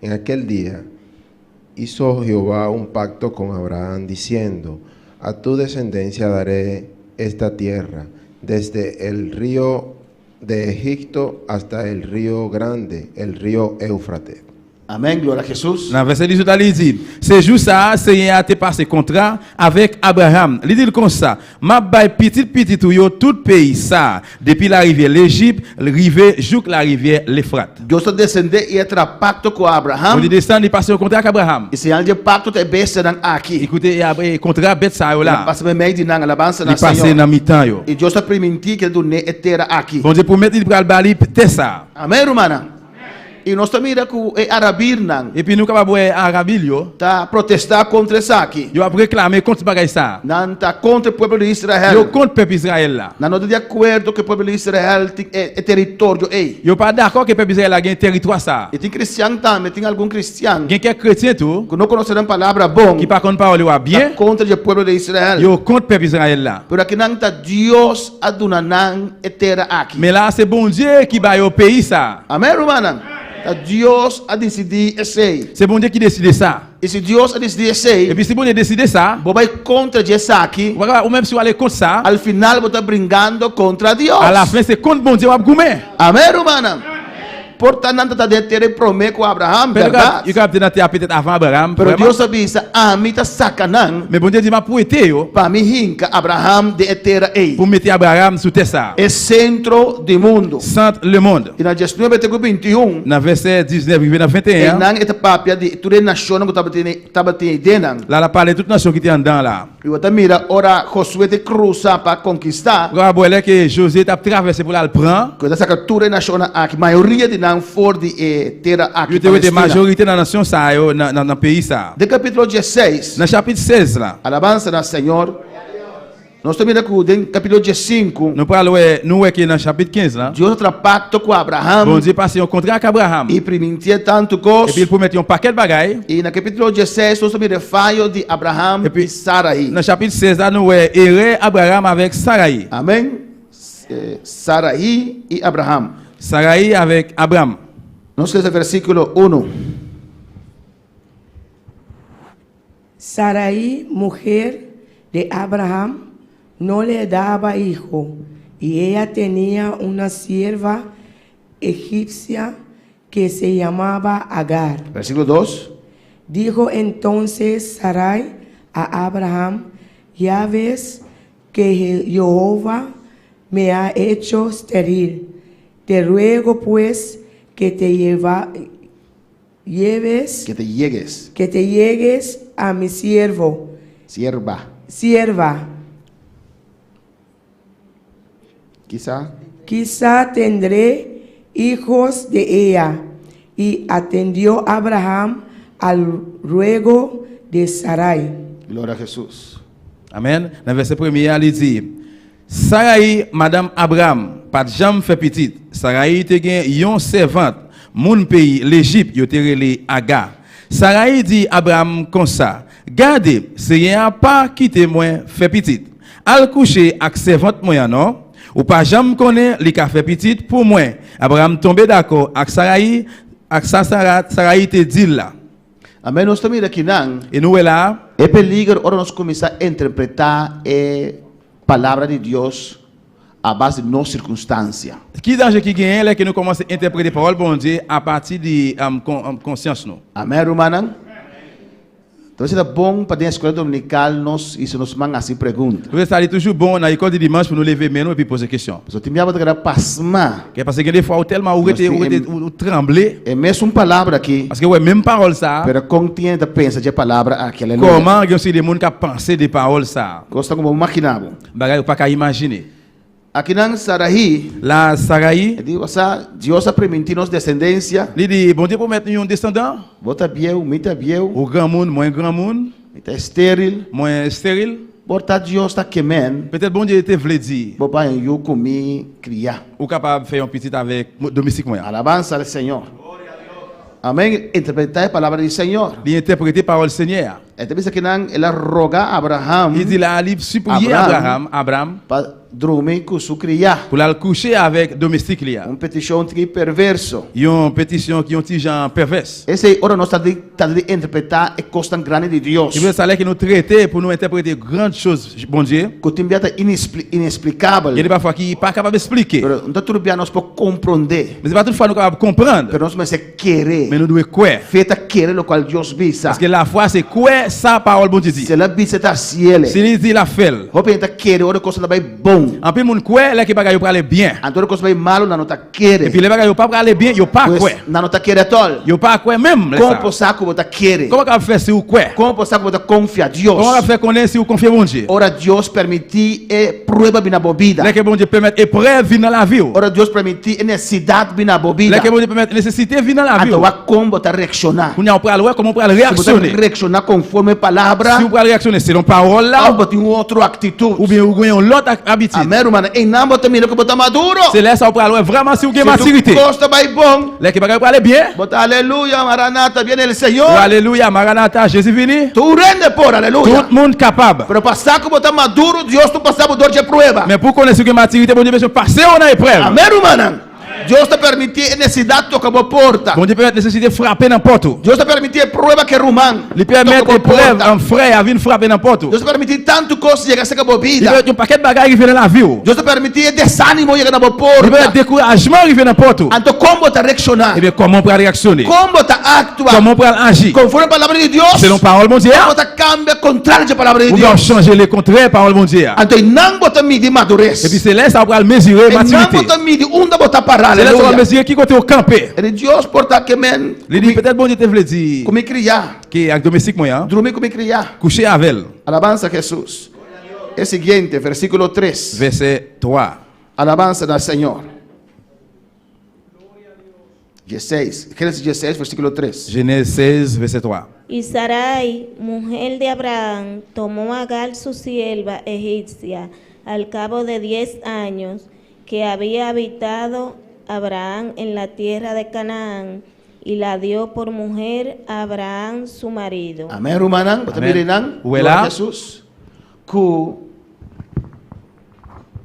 en aquel día, hizo Jehová un pacto con Abraham, diciendo, A tu descendencia daré esta tierra, desde el río de Egipto hasta el río grande, el río Éufrates. Amèn, glwa a Jesus. Nan vèsè 18 la li di, Se jou sa a Senyè a te pase kontra avèk Abraram, li di l konsa, M ap bay pitit pitit ou yo tout peyi sa a, depi larivyè Lejip rive jouk larivyè Lefrat. Dios ta desendé i a traha pakto ku Abraham. Bondye desann, li pase yon kontra ak Abraham. I señal dje pakto ta e bestianan aki. I kote e kontra bèt sa yo la. El a pasa meimei di nan, alabansa na Li pase Señor. nan mitan yo. I Dios ta primintí ku el dun'é e tera aki. Bondye pwomèt li pral ba li tè sa a. Amèn, rumannan. I nos ta mira ku e arabirnan. Epi nou kapab wè arabil yo. Ta protestá kontra esaki. Yo ap reklame kont bagay sa a. Nan ta kontra e pueblo di Israel. Yo kont pèp Israel la. Nan no ta di akuerdo ku e pueblo di Israel tin e teritorio ei. Yo pa dakò ku e pèp Israel la gen teritwa sa a. I tin kristian tambe, tin algun kristian. Gen kèk kretyen tou. Ku no konosé nan palabra bon. Ki pa konn pawòl yo a byen. Ta kontra dje pueblo di Israel. Yo kont pèp Israel la. Pero akinan ta Dios a duna nan e tera aki. Men la a se Bondye ki ba yo peyi sa a. Amèn, rumannan. Ta Dios a disidí esei. Se Bondye ki deside sa. I si Dios a disidí esei. Epi si Bondye deside sa. Bo bai kontra dje esaki. Bo bai, ou menm si w ale kont sa. Al final bo ta bringando kontra Dios. Alafen se kont Bondye w ap goumen. Amèn, rumannan. Por ta nan ta den tera promé ku Abraham, Pero bèrdat? yo ka den tera petèt avan Abraham, Pero vrèman? Dios a bisa, Ami ta saka nan. Men Bondye di, M'a pwete yo. Pa mi hinka Abraham den e tera ei. Pou mete Abraham sou tè sa a. E sentro di mundu. Sant lemond. I na diesnuebe te ku bintiun. Nan vèsè 19 rive nan 21. Einan e ta papia di tur e nashonnan ku tabatin tabatin ei den nan. La la pale tout nasyon ki te anndan la. I bo ta mira ora Josué te krusa pa konkistá. Ora bo lè ke José tap travèse pou l al pran. Ku e ta saka tur e nashonnan aki, mayoria di nan for di e tera aki, Yo te wete Palestina. majorite nan nasyon sa yo nan nan peyi sa. Den kapítulo diesseis. Nan chapit 16 la. Alabansa na Señor. Nos ta mira ku den kapítulo diesinku. Nou pral wè, nou wè ke nan chapit 15 la. Dios a traha pakto ku Abraham. Bondye pase yon kontra ak Abraham. I primintié tantu kos. Epi el pwomèt yon pakèt bagay. I na kapítulo diesseis nos ta mira e fayo di Abraham i Sarai. Nan chapit 16 la nou wè erè Abraham avèk Sarai. Amèn. Sarai i Abraham. Sarai avèk Abraham. Nos lesa versíkulo unu. Sarai, mujer de Abraham, no le daba hijo, y ella tenía una sierva egipcia que se llamaba Agar. Versíkulo dos. Dijo entonces Sarai a Abraham, Ya ves que Jehová me ha hecho estéril. Te ruego pues que te lleva, lleves. Que te llegues. Que te llegues a mi siervo. Sierva. Sierva. Quizá. Quizá tendré hijos de ella. Y atendió Abraham al ruego de Sarai. Gloria a Jesús. Amèn. Nan vèsè premye a, li di, Sarayi, madanm Abram, pa t janm fè pitit. Sarayi te gen yon sèvant, moun peyi Lejip, yo te rele Aga. Sarayi di Abram konsa, Gade, Senyè a pa kite mwen fè pitit. Al kouche ak sèvant mwen an non. Ou pa janm konnen li ka fè pitit pou mwen. Abram tonbe dakò ak Sarayi, ak sa Sarayi te di l la. Amén, nos ta mira akinan. I nou wè la a. E peliger ora nos kuminsá interpretá e Palabra di Dios a base di nos sirkunstansia. Ki danje ki genyen lè ke nou kòmanse entèprete pawòl Bondye apati di konsyans nou? Amén, rumannan? Ta mester ta bon pa den escuela dominical nos hisa nos man haci pregunta. Por esa li toujou bon nan ekòl di dimanch pou nou leve men nou epi poze kesyon. Pasobra tin biaha bo ta keda pasma. Ke paske gen de fwa ou tèlman ou rete ou rete ou tranble. E mesun palabra aki. Paske ou wè menm pawòl sa a. Pero kon tin hende ta pensa dje palabra aki? Aleluya. Kòman gen yon seri de moun kap panse de pawòl sa a? Kos ta ku bo magina bo. Bagay ou pa ka imajine. Akinan Sarahi. La Sarahi. E di, Osea, Dios a primintí nos desendensia. Li di, Bondye pwomèt nou yon desandan. Bo ta bieu, mi ta bieu. Ou granmoun, mwen granmoun. Mi ta esteril. Mwen esteril. Por ta Dios ta ke men. Petèt Bondye te vle di. Bo pa yon yu ku mi kria. Ou kapab fè yon pitit avèk domestik mwen an. Alabansa al Señor. Amén. Interpretá e palabra di Señor. Li entèprete pawòl Senyè a. E ta bisa kinan el a roga Abraham. Li di la, li sipliye Abraham, Abram. Pa drumi ku su kriá. Pou l al kouche avèk domestik li a. Un petishon tri perverso. Yon petisyon ki yon ti jan pèvès. Esei ora nos ta di trata di interpretá e kosnan grandi di Dios. E por sa lè ke nou trete pou nou entèprete grand choz Bondye. Ku tin bia ta inesplikabel. Gen de pafwa ki pa kapab esplike. Pero no ta tur bia nos por komprondé. Men se pa tout fwa nou kapab konprann. Pero nos mester kere. Men nou dwe kwè. Fe ta kere lokual Dios bisa. Paske lafwa se kwè sa pawòl Bondye di. Si el a bisa e ta hasiel. Si li di l ap fè l. Hopi hende ta kere ora kosnan ta bai bon. Anpil moun kwè lè ke bagay yo prale byen. Anto ora kos bai malu nan no ta kere. Epi lè bagay yo pa prale byen, yo pa kwè. Pues nan no ta kere atòl. Yo pa kwè menm lè sa. Kon por sa ku bo ta kere? Kòman kab fè si ou kwè? Kon por sa ku bo ta konfia Dios? Kòman kab fè konnen si ou konfye Bondye? Ora Dios permití e prueba bin na bo bida. Lè ke Bondye pèmèt eprèv vin nan lavi ou. Ora Dios permití e nesesidat bin na bo bida. Lè ke Bondye pèmèt nesesite vin nan lavi Anto ou. wak kon bo ta reakshoná. Kounye a ou pral wè kòman ou pral Si bo ta reyaksyone. reakshoná konforme palabra. Si ou pral reyaksyone selon pawòl la. Òf bo tin un otro aktitut. Oubyen ou gen yon lòt abitid. Amèn rumannan. Einan bo ta mira ku bo ta maduro. Se lè sa ou pral wè vrèman si ou gen matirite. Si tur kos ta bai bon. Lè ke bagay yo prale byen. Bo ta aleluya, maranata, viene el Señor. Ou aleluya, maranata, Jezi vini. Tur hende por, aleluya. Tout moun kapab. Pero pa sa ku bo ta maduro, Dios ta pasa bo dor dje prueba. Men pou konnen si ou gen matirite, Bondye bezwen pase ou nan eprèv. Amèn rumannan. Dios ta permití e nesesidat toka bo porta. Bondye pèmèt nesesite frape nan pòt ou. Dios ta permití e prueba ku e ruman Li pèmèt toka bo e prèv porta. an frè a vin frape nan pòt ou. Dios ta permití tantu kos yega serka bo Li bida. pèmèt yon pakèt bagay rive nan lavi ou. Dios ta permití e desánimo yega na bo Li porta. pèmèt dekourajman rive nan pòt ou. Anto kon bo ta reakshoná? Ebyen kòman ou pral reaksyone? Kon bo ta aktua? Kòman ou pral aji? Konforme palabra di Dios? Selon pawòl Bondye a? Òf bo ta kambia kontrario dje palabra di Oubyen Dios? ou chanje lekontrè pawòl Bondye a? Anto einan bo ta midi madures. Epi se lè sa ou pral mezire Einan matirite. bo ta midi unda bo ta pará. Se lè sa ou pral Aleluya. mezire ki kote ou kanpe. E di Dios por ta ke men Li di, petèt Bondye te vle di. Ku mi kriá. Ke ak domestik mwen an. Drumi ku mi kriá. Kouche avè l. Alabansa Hesus. E siguiente, versíkulo tres. Vèsè 3. Alabansa na Señor. Dieseis, Génesis dieseis, versíkulo tres. Jenèz 16, vèsè 3. Y Sarai, mujer de Abraham, tomó a Agar su sierva egipcia, al cabo de diez años que había habitado Abraham en la tierra de Canaán, y la dio por mujer a Abraham su marido. Amèn rumannan, bo ta Amèn. mira einan, Wela. Gloria a Hesus, ku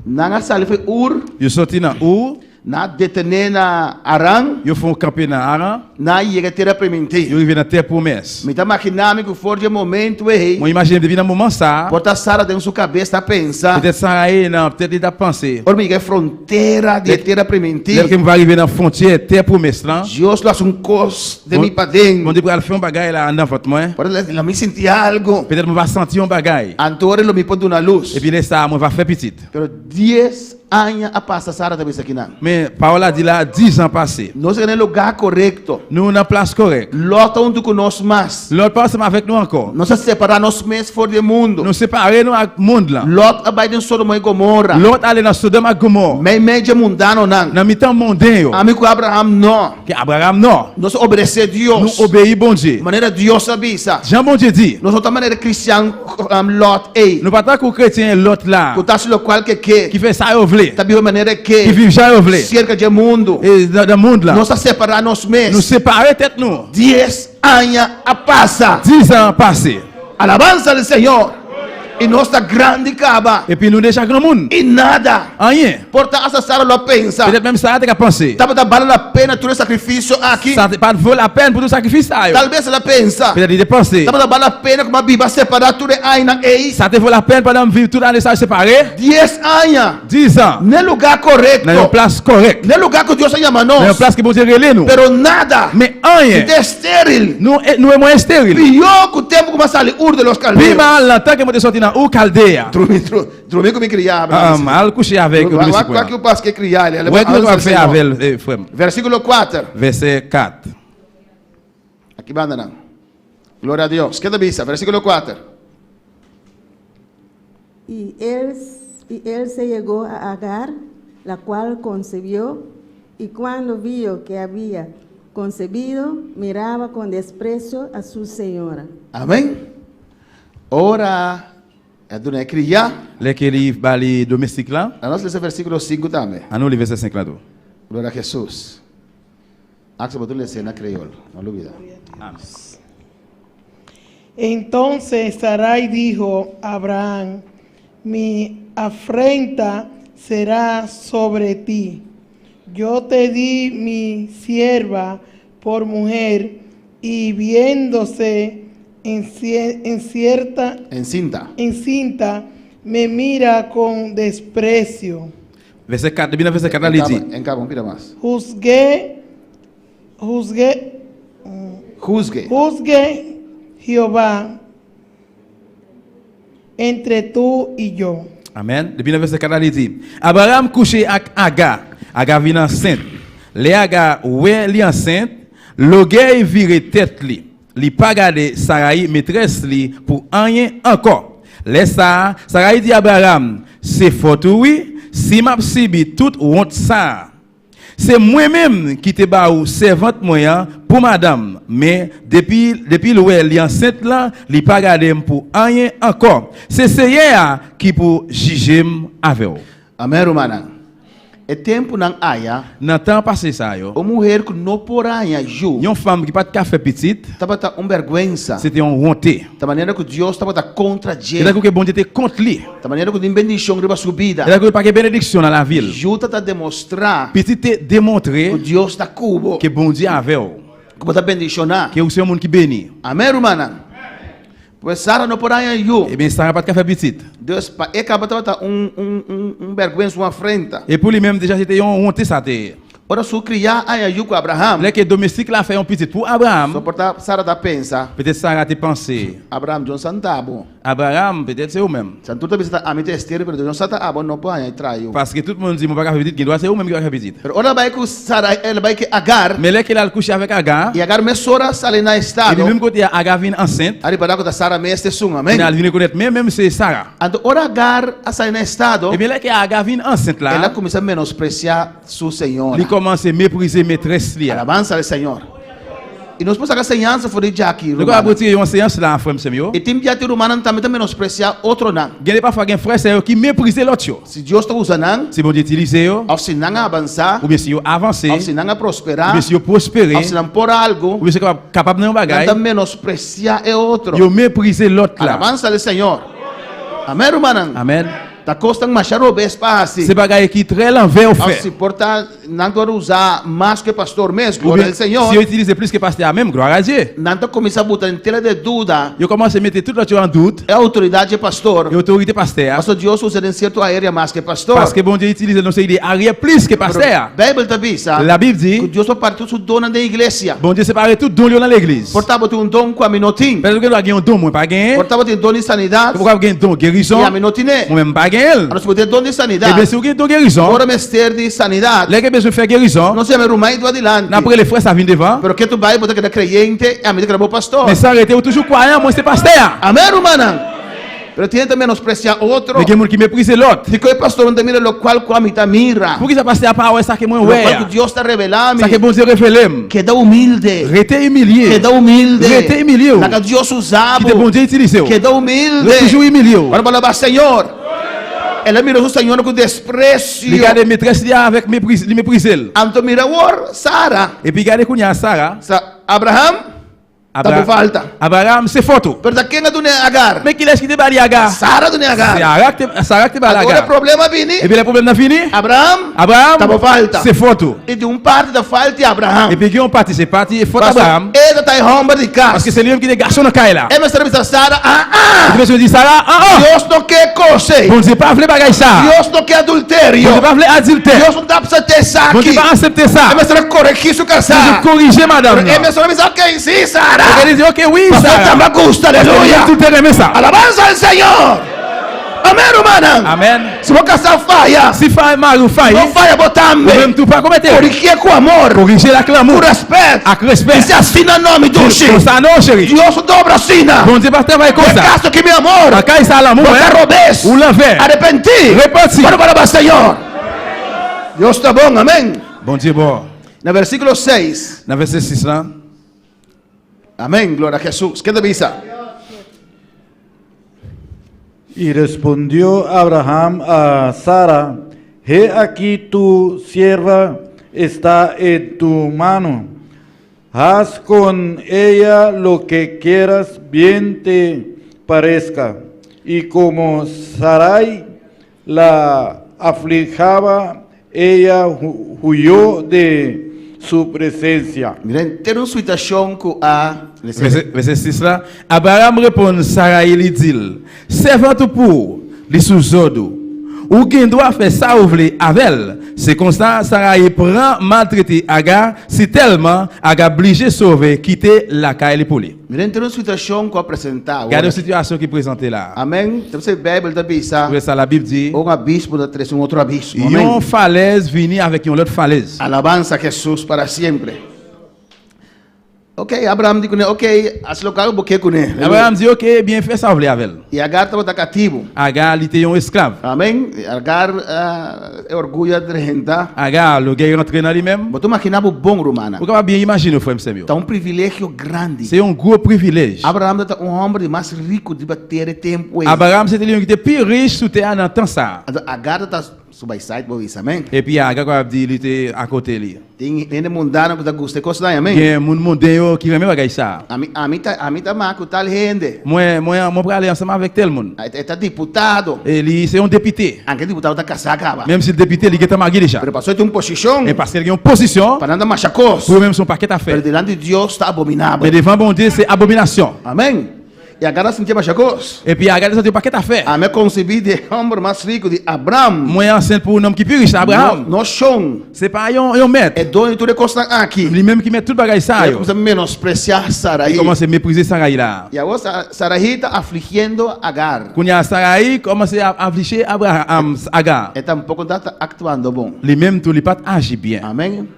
Nan a sali fo'i Ur. Yo soti nan Ur. Nan a detené na Haran. Yo fè un kanpe nan Haran. Nan a yega tera primintí. Yo riba na tera promès. Mi ta maginá mi ku for di e momentu ei. Mwen imajine m depi nan moman sa a. Por ta Sara den su kabes ta pensa. Petèt Sara e nan tèt li ta panse. Ora mi yega e frontera di e tera primintí. Lè ke m va rive nan fwontyè tè pwomès lan. Dios lo hasi un kos den mi paden. Bondye pral fè yon bagay la anndan vant mwen. Por ta lo mi sinti algu. Petèt mwen va santi yon bagay. Anto ora lo mi por duna lus. Epi lè sa a mwen va fè pitit. Pero dies aña a pasa Sara ta bisa kinan. Men, pawòl la di la, dizan pase. Nos a na e lugá korekto. Nou nan plas korèk. Lòt ta huntu ku nos mas. Lòt pa ansanm avèk nou ankò. Nos a separá nos mes for di e mundu. Nou separe nou ak mond lan. Lòt a bai den Sodoma i Gomora. Lòt ale nan Sodòm ak Gomò. Meimei dje mundanonan. Nan mitan monden yo. Ami ku Abraham nò. Ke Abraham nò. Nos a obedesé Dios. Nou obeyi Bondye. Manera Dios a bisa. Jan Bondye di. Nos no ta manera kristian Lòt ei. Nou pa tankou kretyen Lòt la. Ku ta hasi lokual ke ke. Ki fè sa yo vle. Ta biba manera ke. Ki viv jan yo vle. Serka dje mundu. E nan mond lan. Nos a separá nos mes. Nou separe tèt nou. Dies aña a pasa. Dizan pase. Alabansa al Señor! I nos ta grandi kaba. Epi nou deja granmoun. I nada. Anyen. Por ta asta Sara lo a pensa. Petèt menm Sara te ka panse. Tabata bale la pena tur e sakrifisio aki. Sa te pa t vo lapèn pou tout sakrifis sa yo. Tal bes el a pensa. Petèt li te panse. Tabata bale la pena ku mi a biba separá tur e añanan ei. Sa te vo lapèn pandan m viv tout ane sa yo separe. Dies aña. Dizan. N'e lugá korekto. Nan yon plas kòrèk. N'e lugá ku Dios a yama nos. Nan yon plas ke Bondye rele nou. Pero nada. Men anyen. Mi ta esteril. Nou nou e mwen esteril. Pió ku tempu ku mi a sali Ur de los Kaldeos. Pi mal nan tan ke mwen te sòti nan Ur Kaldea. Drumi, drumi ku mi kriá. Al kouche avèk domestik mwen an. Wak ki pas ke kriá li. Wè ki sa w ap fè avè l, frè m. Versíkulo kuater. Vèsè 4. Aki banda nan. Gloria a Dios. Ke ta bisa? Versíkulo 4. Y él, y él se llegó a Agar, la cual concibió, y cuando vio que había concebido, miraba con desprecio a su señora. Amén. Ora e duna e kriá. Lè ke li ba li domestik la. An nos lesa versíkulo sinku tambe. An nou li vèsè 5 la tou. Gloria a Hesus. Axel bo ta lesa na kreyol, no lubida. Amén. Entonces Sarai dijo a Abraham, Mi afrenta será sobre ti. Yo te di mi sierva por mujer y viéndose en cierta, Ensinta. encinta, me mira con desprecio. Vèsè 4, depi nan vèsè 4 la li di. En kaba, un pida mas. Juzgue, juzgue, Juzgue. juzgue Jehová entre tú y yo. Amèn. Depi nan vèsè 4 la li di, Abraram kouche ak Aga, Aga vin ansent. Lè Aga wè li ansent, logèy vire tèt li. Li pa gade Sarayi metrès li pou anyen ankò. Lè sa a, Sarayi di Abraram, Se fòt ou wi, si m ap sibi tout wont sa a. Se mwen menm ki te ba ou sèvant mwen an pou madanm, men, depi depi l wè li ansent lan, li pa gade m pou anyen ankò. Se Seyè a ki pou jije m avè w. Amèn, rumannan. E tempunan aya. Nan tan pase sa yo. Un muher ku no por haña yu. Yon fanm ki pa t ka fè pitit. Tabata un bèrgwensa. Se te yon wonte. Ta manera ku Dios tabata kontra dje. E ta ku ke Bondye te kont li. Ta manera ku tin bendishon riba su bida. E ta ku pa gen benedikshon nan lavi l. Yu ta ta demostrá. Pitit te demontre. Ku Dios ta ku bo. Ke Bondye avè w. Ku bo ta bendishoná. Ke ou se yon moun ki beni. Amèn rumannan. Pues Sara no por haña yu. Ebyen Sara pa t ka fè pitit. Dus pa e kaba tabata un un un un bèrgwensa, un afrenta. E pou li menm deja se te yon wonte sa te ye. Ora su kriá haña yu ku Abraham. Lè ke domestik la fè yon pitit pou Abraham. So por ta Sara ta pensa. Petèt Sara te panse. Abraham, Dios santa bo. Abraham, petèt se ou menm. San tur ta bisa ta ami ta estéril, pero Dios sa ta abo no por haña i traha yu. Paske tout moun di mwen pa ka fè pitit, gen dwa se ou menm ki pa ka fè pitit. Pero ora el bai ku Sara, el bai ku Agar. Men lè ke l al kouche avèk Agar. I Agar mesora sali na estado. Epi menm kote a Agar vin ansent. A ripará ku ta Sara mes ta esun, amèn. Kounye a el vin rekonèt men menm se Sara. Anto ora Agar a sali na estado. Ebyen lè ke Agar vin ansent la. El a kuminsá menospresiá su señora. Li kòmanse meprize metrès li a. Alabansa al Señor. I nos por saka señansa for di djaki, Nou kapab rumannan. retire yon seyans la, frè m sè m yo. I tin bia tin rumannan tambe ta menospresiá otronan. Gen de pafwa gen frè sè yo ki meprize lòt yo. Si Dios ta usa nan. Si Bondye itilize yo. Òf si nan a avansá. Oubyen si yo avanse. Òf si nan a prosperá. Oubyen si yo pwospere. Òf si nan por algu. Oubyen si yo kapab kapab nan yon bagay. Nan ta menospresiá e otro. Yo meprize lòt la. Alabansa al Señor. Amèn, rumannan. Amèn. Ta kosnan masha robes pa hasi. Se bagay ki trè lanvè yo fè. Òf si por ta. Nan ta usa mas ku e pastor mes, gloria al Señor. Si yo itilize plis ke pastè a menm, glwa a Dye. Nan ta kuminsá buta den tela de duda. Yo kòmanse mete tout lòt yo an dout. E outoridat dje pastor. E otorite pastè a. Pasobra Dios usa den sierto aerea mas ke pastor. Paske Bondye itilize nan yon seri de aryè plis ke pastè a. Pero Beibel ta bisa. Labib di. Ku Dios por parti tur su donnan den iglesia. Bondye separe tout don li yo nan legliz. Por ta bo tin un don ku ami no tin. Pèsè ou gen dwa gen yon don mwen pa genyen. Por ta bo tin don di sanidat. Ou kapab gen don gerizon. I ami no tin'é. Mwen menm m pa genyen l. Anto si bo tin don di sanidat. Ebyen si ou gen don gerizon. Ora mester di sanidat. Lè gen bezwen fè gerizon. Nos yama e ruman i dua dilanti. N ap rele frè sa vin devan. Pero ke tu bai bo ta keda kreyente i ami ta keda bo pastor. Men rete ou toujou kwayan mwen se pastè a. Amen rumannan. Pero tin hende ta menospresia otro. Men gen moun ki meprize lòt. Dikon e pastor no ta mira lokual ku ami ta mira? Poukisa pastè a pa wè sa ke mwen wè a? Lokual ku Dios ta revelá mi. Sa ke Bondye revele m. Keda humilde. Rete imilye. Keda humilde. Rete imilye w. Laga Dios usa bo. Kite Bondye itilize w. Keda humilde. Rete toujou imilye w. Ora bo alabá Señor. El a mira su señora ku despresio. Li gade metrès li a avèk mepriz, li meprize l. Anto mira awor Sara. Epi gade kounye a Sara. Sa Abraham. Ta bo falta. Abraham se fòt ou. Pero ta ken a dun'é Agar? Men kilès ki te ba li Agar? Sara a dun'é Agar. Se Sara ki te, Sara ki te ba l Anto Agar. ora e problema bini. Epi lè pwoblèm nan fini. Abraham. Abraham. Ta bo falta. Se fòt ou. I di un parti ta falta di Abraham. Epi gen yon pati se pati e fòt Pasobra Abraham. e ta ta e hòmber di kas. Paske se li menm ki te gason nan kay la. E mester a bisa Sara, Ah ah! E te mester di Sara, Ah ah! Dios no ke kos ei. Bondye pa vle bagay sa a. Dios no ke adulterio. Bondye pa vle adiltè. Dios no ta apsepte esaki. Bondye pa asepte sa. E mester a koregí su kasá. Mester korije madam Pero e nan. mester a bisa, Ok, sí, Sara. Porque li di, Ok, wi, Pasobra Sara. ta mi gusta, Paske aleluya. mi tur te renmen sa. Alabansa al Señor. Amén, rumannan. Amén. Si bo kasá faya. Si faya mari ou fayi. No faya bo tambe. Ou menm tou pa komete. Korigié ku amor. Korigiel ak lanmou. Ku rèspèt. Ak respè. Bisa asina no, mi dushi. Konsa no, cheri. Dios no ta obra asina. Bondye pa travay konsa. Den kaso ki mi amor. Nan kay sa lanmou Bo mwen. ta robes. Ou lanvè. Arepentí. Repanti. Bueno pa alabá Señor. Dios ta bon, amén. Bondye bon. Na versíkulo 6. Nan vèsè 6 la. Amén, gloria a Jesús. Ke ta bisa? Y respondió Abraham a Sara, He aquí tu sierva está en tu mano, haz con ella lo que quieras bien te parezca. Y como Sarai la aflijaba, ella huyó de su presencia. Mira henter un situashon ku a. Vèsè 6 la, Abraram reponn Sarayi, li di l, Sèvant ou pou ou, li sou zòd ou. Ou gen dwa fè sa ou vle avè l. Se konsa, Sarayi pran maltrete Aga sitèlman Aga blije sove kite lakay li pou li. Mira henter un situashon ku a presentá awor. Gade yon sitiyasyon ki prezante la a. Amèn. Ta p'esei Beibel ta bisa. Pou sa Labib di. Un abismo ta trese un otro abismo. Amèn. Yon falèz vini avèk yon lòt falèz. Alabansa a Hesus para siempre. Ok, Abraham di kuné, Ok, hasi loke bo ke kuné. Abraham di, Ok, byen fè sa w vle avè l. I Agar tabata katibu. Agar li te yon esklav. Amèn. Agar, e orguyo a drenta. Agar, logèy rantre nan li menm. Bo ta imaginá bo bon, rumannan. Ou kapab byen imajine w, frè m, sè m yo. Ta un privilegio grandi. Se yon gwo privilèj. Abraham tabata un hòmber di mas riku riba tera e tempu ei. Abraham se te li yon ki te pi rich sou tè a nan tan sa a. Anto Agar tabata. Su by side bo bisa, amén. Epi Agar ku ap di li te akote li. Tin hende mundano ku ta gusta e kosnan, amén. Gen moun monden yo ki renmen bagay sa. Ami, ami ta, ami ta ma ku tal hende. Mwen, mwen, mwen prale ansanm avèk tèl moun. E ta diputado. E li se yon depite. Anke diputado ta kasá kaba. Menm si l depite, li gentan marye deja. Pero pasobra e tin un posishon. Men paske l gen yon pozisyon. Pa nan ta masha kos. Pou yo menm se yon pakèt afè. Pero dilanti Dios ta abominabel. Men devan Bondye se abominasyon. Amén. I Agar a sinti masha kos. Epi Agar te santi yon pakèt afè. Ami a konsebí di e hòmber mas riku, di Abram. Mwen ansent pou nonm ki pi rich la, Abraham. No, no shon. Se pa yon, yon mèt. E doño di tur e kosnan aki. Li menm ki mèt tout bagay sa El yo. a kuminsá menospresiá Saraí. Li kòmanse meprize Saraí la. I awor Saraí ta afligiendo Agar. Kounye a Saraí kòmanse ap aflije Abraham, Agar. E tampoko ta ta aktuando bon. Li menm tou li pa t aji byen. Amèn.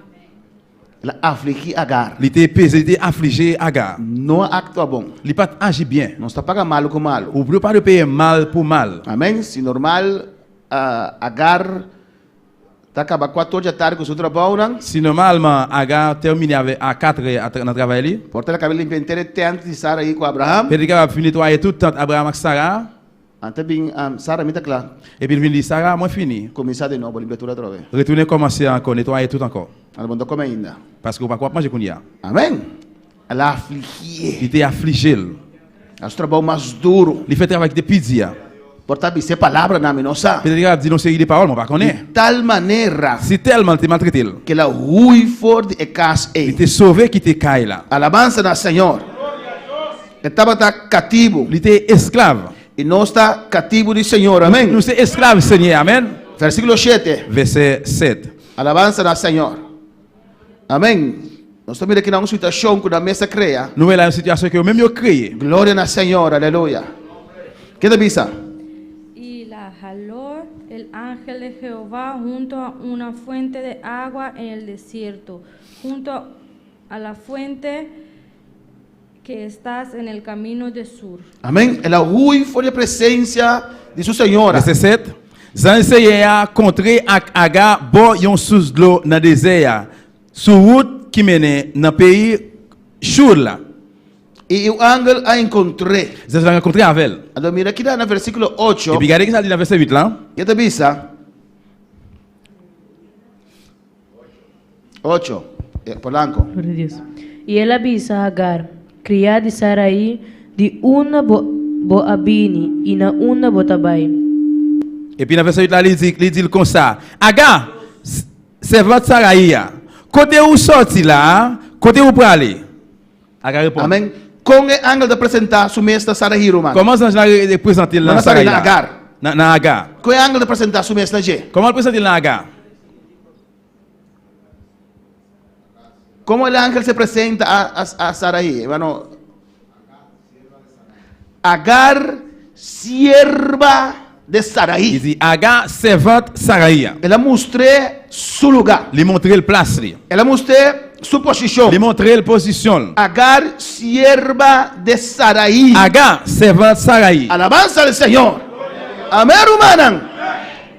El a afligí Agar. Li te peze, li te aflije Agar. No a aktua bon. Li pa t aji byen. Nos ta paga malu ku malu. Ou pa dwe peye mal pou mal. Amèn. Si normal Agar ta kaba kuator dja tardi ku su trabounan. Si normalman Agar tèmine avè a katrè nan travay li. Por ta el a kaba limpia henter e tènt di Sara i ku Abraham. Li kapab fin netwaye tout tant Abraham ak Sara. Ante bin, Sara, mi ta kla. Epi li vin di, Sara, mwen fini. Kuminsá di nobo, limpia tur atrobe. Retounen kòmanse ankò, netwaye tout ankò. Anto bo no ta kome ainda. Paske ou pako ap manje kounye a. Amèn! El a afligié. Li te aflije l. El a hasi trabou mas duru. Li fè travay ki te pi di a. Por ta bis'é palabranan mi no sa. Petèt li kapab di l yon seri de pawòl mwen pa konnen. Di tal manera. Si tèlman li te maltrete l. Ke el a hui for di e kas ei. Li te sove kite kay la. Alabansa na Señor. E tabata katibu. Li te esklav. I nos ta katibu di Señor. Amèn. Nou se esklav Senyè. Amèn. Versíkulo shete. Vèsè 7. Alabansa na Señor. Amèn. Nos ta mira aki na un situashon ku nan mes a krea. Nou wè la yon sitiyasyon ke yo menm yo kreye. Gloria na Señor. Aleluya. Ke ta bisa? Y la halló el ángel de Jehová junto a una fuente de agua en el desierto, junto a la fuente Que estás en el camino de Sur. Amén. El a hui for di e presencia di su señora. Vèsè 7, Zanj Senyè a kontre ak Aga bò yon sous dlo nan dezè a, sou wout ki mennen nan peyi Chour la. I un angel a encontr'é. Zanj la rankontre avè l. Anto mira kida na versíkulo ocho. Epi gade kisa l di nan vèsè 8 la. Ke ta bisa? Ocho. Polanco. Gloria a Dios. I el a bisa Hagar, Kriá di Sarai, di unda bo bo a bini i na unda bo ta bai? Epi nan vèsè 8 la li di, li di l konsa, Aga, sèvant Sarayi a, kote ou sòti la a, kote ou prale? Aga reponn. Amèn. Kon e angel ta presentá su mes na Sarayi, ruman? Kòman zanj la prezante l No nan na Sarayi, Sarayi na la? Agar. Nan Agar. Kon e angel ta presentá su mes na dje? Kòman l prezante l nan Agar? Komo el ángel se presenta a, a, a Sarai? Bueno, Agar, sierva de Sarai. Li di, Agar, sèvant Sarai a. El a mustr'é su lugá. Li montre l plas li. El a mustr'é su posishon. Li montre l pozisyon l. Agar, sierva de Sarai. Agar, sèvant Sarai. Alabansa al Señor. Amén, rumannan.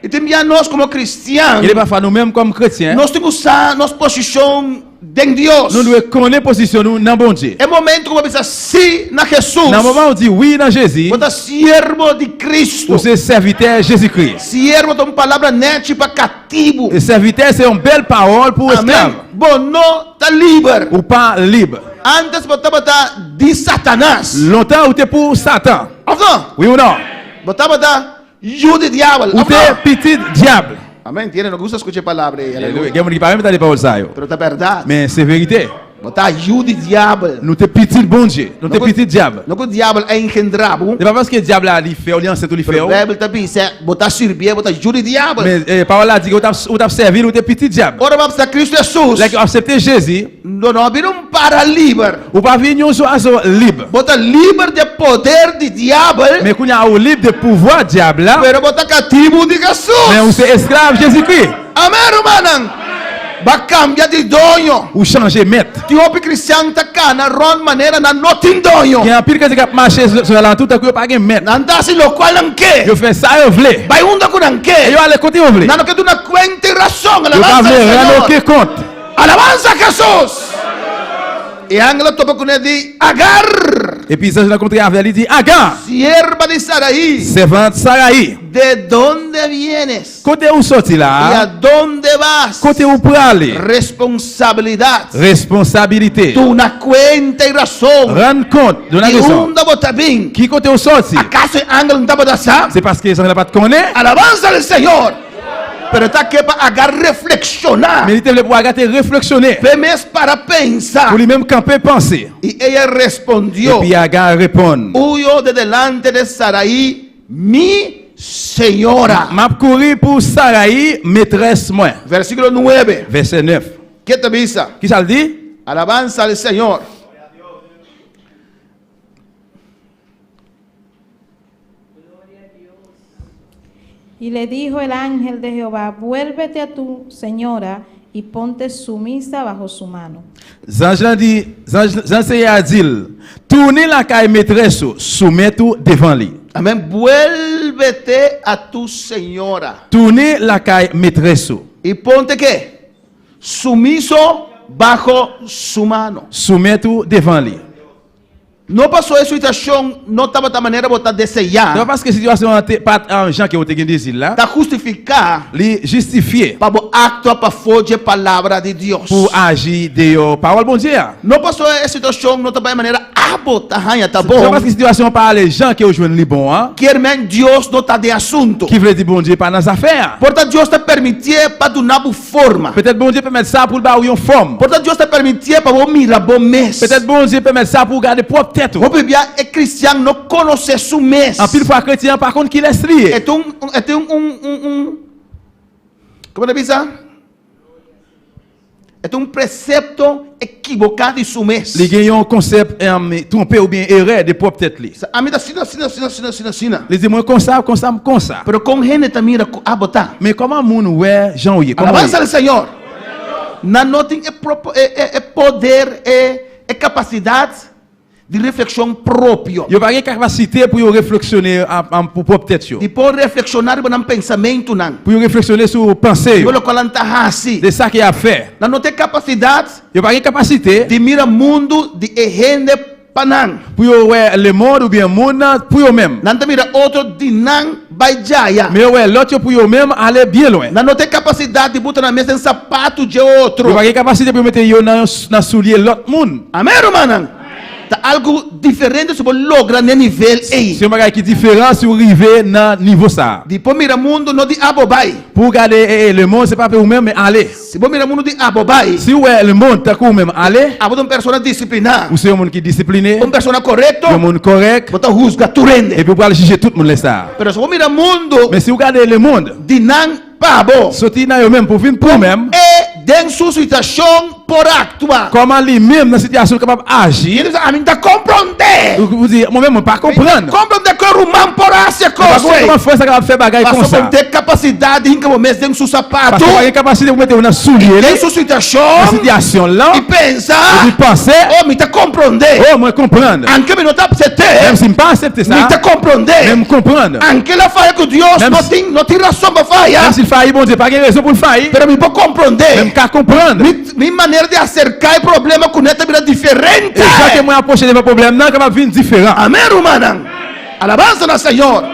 I tin bia nos komo kristian. Gen de pafwa nou menm kòm kretyen. Nos tin ku sa nos posishon den Dios. Nou dwe konnen pozisyon nou nan Bondye. E momentu ku bo bisa sí na Hesus. Nan moman ou di wi nan Jezi. Bo ta siervo di Kristu. Ou se sèvitè Jezikri. Siervo ta un palabra nèchi pa katibu. E sèvitè se yon bèl pawòl pou esklav. Amen. Bo no ta liber. Ou pa lib. Antes bo tabata di Satanas. Lontan ou te pou Satan. Òf no? Wi ou non? Bo tabata Yu di diabel. Ou te pitit diab. Amen. Tiene no gusta scucha e palabra ei. Aleluya. Gen moun ki pa renmen tande pawòl sa yo. Pero ta bèrdat. Men se verite. Bo ta yu di diabel. Nou te pitit Bondye. Nou te pitit diab. No ku diabel a engendra bo. Se pa paske diab la li fè w, li ansent ou li fè w. Pero Bijbel ta bisa bo ta sirbié, bo ta yu di diabel. Men pawòl la di ke ou tap sèvi l, ou te pitit diab. Ora bo apsepta Kristu Hesus. Lè ke w apsepte Jezi. Bo no a bira un para liber. Ou pa vin yon zwazo lib. Bo ta liber di e poder di diabel. Men kounye a ou lib de pouvwa diab la. Pero bo ta katibu di Hesus. Men ou se esklav Jezikri. Amen rumannan. Bo a kambia di doño. Ou chanje mèt. Tin hopi kristian ta kana rònt manera nan no tin doño. Gen anpil kretyen kap mache sou alantou tankou yo pa gen mèt. Nan ta hasi lokual nan ke. Yo fè sa yo vle. Bai unda ku nan ke. E yo ale kote yo vle. Nan no ke duna kuenta i rason. Yo pa Alabansa vle al rann Señor. oken kont. Alabansa a Jesus! E angel a topa kuné di, Agar! Epi zanj lan kontre avè l, li di, Agar! Sierva de Saraí. Sèvant Sarayi. De dónde vienes? Kote ou soti la Y a? a dónde vas? Kote ou prale? Responsabilidad. Responsabilite. Duna kuenta i rason. Rann kont, duna Di rezon. unda bo ta bin? Ki kote ou soti? Akaso e angel no tabata sa? Se paske zanj la pa t konnen. Alabanza al Señor! Pero ta ke pa Agar reflekshoná. Men li te vle pou Agar te refleksyone. P'e mes para pensa. Pou li menm kanpe panse. Y ella respondió. Epi Agar reponn. Huyo de delante de Saraí, mi señora. M ap kouri pou Sarayi, metrès mwen. Versíkulo 9. Vèsè 9. Ke ta bisa? Ki sa l di? Alabanza al Señor. Y le dijo el ángel de Jehová, Vuélvete a tu señora y ponte sumisa bajo su mano. Zanj lan di, zanj, zanj Senyè a di l, Tounen lakay metrès ou, soumèt ou devan li. Amén. Vuélvete a tu señora. Tounen lakay metrès ou. Y ponte qué? Sumiso bajo su mano. Soumèt ou devan li. No paso e situashon no tabata manera bo ta deseá. Se pa paske sitiyasyon an te pat jan ke ou te gen dezi l la. Ta hustifiká. Li jistifye. Pa bo aktua pafó dje Palabra di Dios. Pou aji deyò Pawòl Bondye a. No paso e situashon no ta bai manera abo ta haña ta bon. Se pa paske sitiyasyon an pa ale jan ke ou jwenn li bon an. Kier men Dios no ta den asuntu. Ki vle di Bondye pa nan zafè a. Por ta Dios ta permitié pa duna bo forma. Petèt Bondye pèmèt sa pou l ba ou yon fòm. Por ta Dios ta permitié pa bo mira bo mes. Petèt Bondye pèmèt sa pou w gade pwòp tèt ou. Hopi bia e kristian no konosé su mes. Anpil fwa kretyen an pa konn kilès li ye. E ta un, e ta un, un, un, un, komo ta bisa? E ta un presepto ekiboká di su mes. Li gen yon konsèp twonpe oubyen erè de pwòp tèt li. Sa, Ami ta asina, asina, asina, asina, asina, asina. Li di, Mwen konsa, konsa, m konsa. Pero kon hende ta mira ku abo ta? Men kòman moun wè jan ou ye? Kòman ou ye? Alabansa al Señor! Nan no tin e propo, e, e, e poder, e, e kapasidat. Di reflekshon propio. Yo pa gen kapasite pou yo refleksyone pou pwòp tèt yo. Di por reflekshoná riba nan pensamentunan. Pou yo refleksyone sou panse yo. Riba lokual nan ta hasi. De sa ke y ap fè. Nan no ten kapasidat. Yo pa gen kapasite. Di mira mundu di e hende pa nan. Pou yo wè lemond oubyen moun pou yo menm. Nan ta mira otro di nan bai djaya. Men yo wè lòt yo pou yo menm ale byen lwen. Nan no ten kapasidat di buta nan mes den sapatu dje otro. Yo pa gen kapasite pou yo mete yo nan soulye lòt moun. Amèn rumannan! Ta algu diferente si bo logra n'e nivel ei. Se yon bagay ki diferan si ou rive nan nivo sa a. Di por mira mundu no di abo bai. Pou ou gade lemond se pa pe ou menm men ale. Si bo mira mundu di abo bai. Si ou wè lemond tankou ou menm ale. Abo ta un persona disipliná. Ou se yon moun ki disipline. Un persona korekto. Yon moun kòrèk. Bo ta husga tur hende. Epi ou pral jije tout moun lè sa a. Pero si bo mira mundu. Men si ou gade lemond. Di nan Pa bo. Soti nan yo menm pou vin pou menm. E den su situashon por aktua. Kòman li menm nan sitiyasyon l kapab aji. I di sa, Ami n ta komprondé. Ou di, Mwen menm mwen pa konprann. Mi ta komprondé kon ruman por hasi e Mwen pa kos konprann ei. kòman frè sa kapab fè bagay Pasobra konsa. bo n tin kapasidat di hinka bo mes den su sapatu. Paske w pa gen kapasite pou mete w nan soulye li. Den su situashon. Nan sitiyasyon l lan. I pensa. Epi panse. Oh, mi ta komprondé. Oh, mwen konprann. Anke mi no ta apsept'é. Menm si m pa asepte sa. Mi ta komprondé. Men m konprann. Anke el a faya ku Dios, Menm no si- tin, no tin rason pa faya. Menm si l fayi Bondye, pa gen rezon pou l fayi. Pero mi por komprondé. Men m ka konprann. Mi, mi manera di aserká e problema kuné ta bira diferente. E jan ke mwen apwoche devan pwoblèm nan kapab vin diferan. Amèn, rumannan. Alabansa na Señor.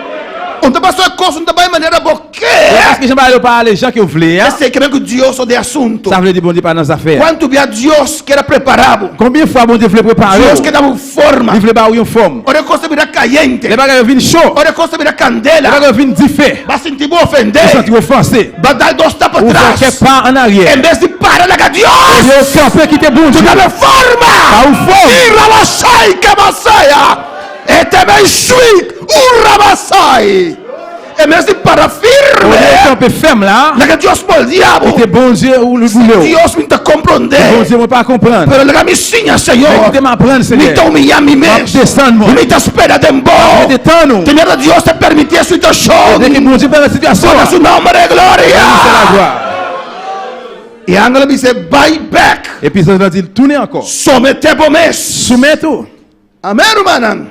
Un ta pasó e kos, un ta bai manera bo ke. E paske jan bagay yo pa ale jan ke w vle a. Esei ke men ku Dios no den asuntu. Sa vle di Bondye pa nan zafè a. Kuantu bia Dios kier a prepará bo. Konbyen fwa Bondye vle prepare w. Dios ke da bo un forma. Li vle ba ou yon fòm. Ora e kos ta bira kayente. Lè bagay yo vin cho. Ora e kos ta bira kandela. Lè bagay yo vin dife. Ba sinti bo ofendé. Ou santi w ofanse. Ba dal dos stap Ou fè atras. kèk pa an aryè. En bes di para laga Dios. Olye ou kanpe kite Bondye. Duna bo forma. Ba ou fòm. I rabasai kemasaya. E te ben shuik. U rabasai. En bes di para firme. Olye ou kanpe fèm la. Laga Dios moldea bo. Kite Bondye ou l boule w. Dios mi ta komprondé. Bondye mwen pa konprann. Pero laga mi siña Señor. Men kite m aprann Senyè. Mi ta humillá mi mes. M ap desann mwen. Mi ta spera den bo. M ap rete tann ou. Te mira Dios ta permití e situashon. Dè ke Bondye pèmèt sitiyasyon Duna an. su nombre gloria. Ba li se laglwa. E angel a bis'é, Bai bèk. Epi zanj lan di l, Tounen ankò. Someté bo mes. Soumèt ou. Amèn rumannan.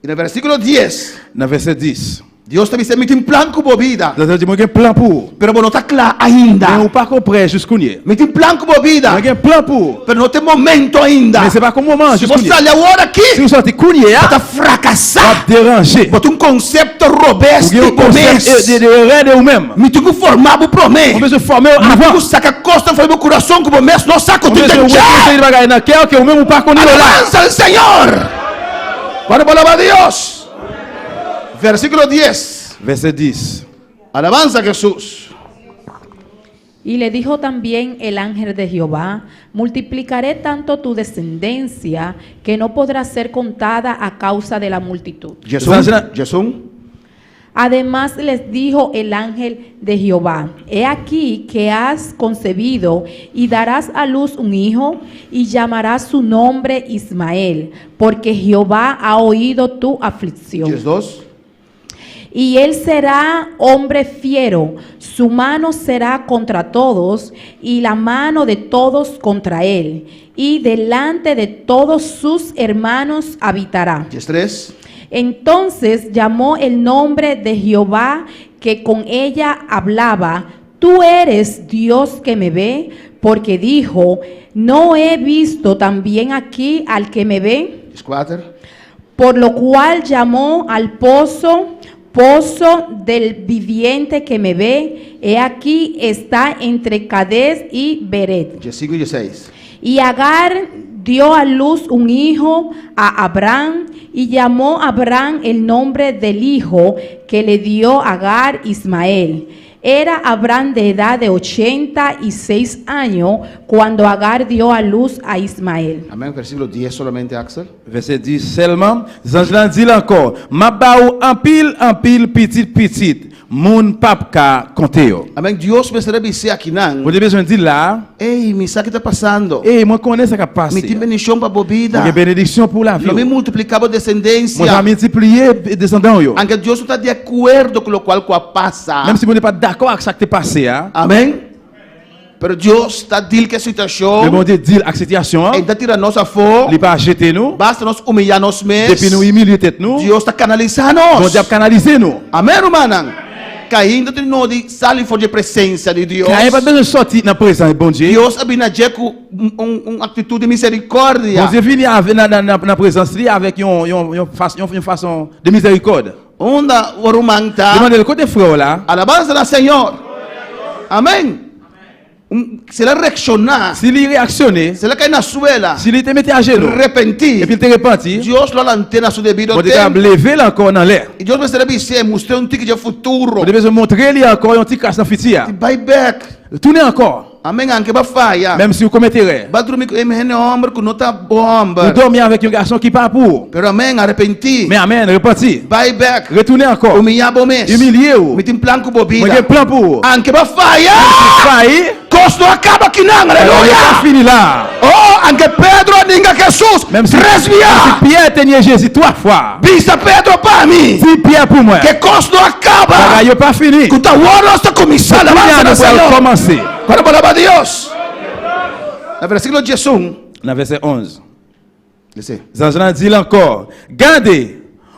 I na versíkulo dies. Nan vèsè 10. Dios ta bisa, Mi tin plan ku bo bida. Dios ta di, Mwen gen plan pou ou. Pero bo no ta kla ainda. Men ou pako prè jis kounye. Mi tin plan ku bo bida. Mwen gen plan pou ou. Pero no ta e momento ainda. Men se pako moman an Si jis bo kounye. sali awor aki. Si ou sòti kounye a. Bo ta frakasá. W ap deranje. Bo tin un konsepto robes Ou gen di yon bo konsèp mes. de erè de ou menm. Mi tin ku forma bo promé. Mwen bezwen fòme ou Mi tin avan. ku saka kosnan for di bo kurason ku bo mes no sa ku Mwen tin bezwen den wete dje. yon seri de bagay nan kè ou ke ou menm ou pa konnen yo la. Alabansa al Señor! Cuando bo alaba Dios. Versículo 10. Vèsè 10. Alabanza a Jesús. Y le dijo también el ángel de Jehová, multiplicaré tanto tu descendencia que no podrá ser contada a causa de la multitud. Jesús. Además les dijo el ángel de Jehová, He aquí que has concebido y darás a luz un hijo y llamarás su nombre Ismael, porque Jehová ha oído tu aflicción. 2. Y él será hombre fiero, su mano será contra todos y la mano de todos contra él, y delante de todos sus hermanos habitará. 3. Entonces llamó el nombre de Jehová que con ella hablaba, Tú eres Dios que me ve, porque dijo, ¿no he visto también aquí al que me ve? 4. Por lo cual llamó al pozo, pozo del viviente que me ve. He aquí está entre Cades y Beret. 5 y 6. Y Agar dio a luz un hijo a Abraham y llamó a Abraham el nombre del hijo que le dio Agar Ismael. Era Abraham de edad de 86 años cuando Agar dio a luz a Ismael. Amén. Versículo 10 solamente, Axel. Vèsè 10 sèlman, Zanj lan di l ankò, M ap ba ou anpil anpil pitit pitit, moun pap ka konte yo. Amén. Dios mester a bis'é akinan. Bondye bezwen di l la a. Ey, mi sa ki ta pasando. Ey, mwen konnen sa k ap pase. Mi tin bendishon pa bo bida. Mwen gen benediksyon pou lavi w. Lo mi multipliká bo desendensia. Mwen va miltipliye desandan w yo. Anke Dios no ta di akuerdo ku lokual ku a pasa. Menm si Bondye pa t dakò ak sa k te pase a. Amén. Pero Dios ta deal ku e situashon. Men Bondye deal ak sitiyasyon an. E ta tira nos afó. Li pa jete nou. Basta nos humiliá nos mes. Depi nou imilye tèt nou. Dios ta kanalisá nos. Bondye ap kanalize nou. Amén, rumannan. Caín ta tin nodi sali for dje presensia di Dios. Caín pa t bezwen sòti nan prezans Bondye. Dios a bini na dje ku un aktitut di miserikòrdia. Bondye vini avè nan prezans li avèk yon fason de mizèrikòd. Unda bo ruman ta? Li mande l, Kote frè w la? Alabansa na Señor. Amén. Si el a reakshoná. Si li reaksyone. Si el a kai na suela. Si li te mete ajenou. Repentí. Epi li te repanti. Dios lo a lant'é na su debido tempu. Bondye ta ap leve l ankò nan lè. I Dios mester a bis'é, Mustr'é un tiki dje futuro. Bondye bezwen montre li ankò yon ti kras nan fiti a. Bai bèk. Tounen ankò. Amén, anke b'a faya. Menm si ou komèt erè. B'a drumi ku e hende hòmber ku no ta bo hòmber. Ou dòmi avèk yon gason ki pa pou ou. Pero amén, arepentí. Men amèn, repanti. Bai bèk. Retounen ankò. Humiyá bo mes. Imilye ou. Mi tin plan ku bo bida. Mwen gen plan pou ou. Anke b'a faya. Menm si ou fayi. Kos no a kaba kinan, aleluya. Bagay yo pa fini la. Oh, anke Pedro a ninga Hesus tres bia. Menm si Pyè te nye Jezi 3 fwa. Bisa Pedro pa mi. Di Pyè pou mwen. Ke kos no a kaba. Bagay yo pa fini. Ku ta awor nos ta kuminsá. Se kounye a nou pral kòmanse. Kuando bo alaba Dios. Na versíkulo diesun. Na vèsè 11. Lese. Zanj lan di l ankò, Gade,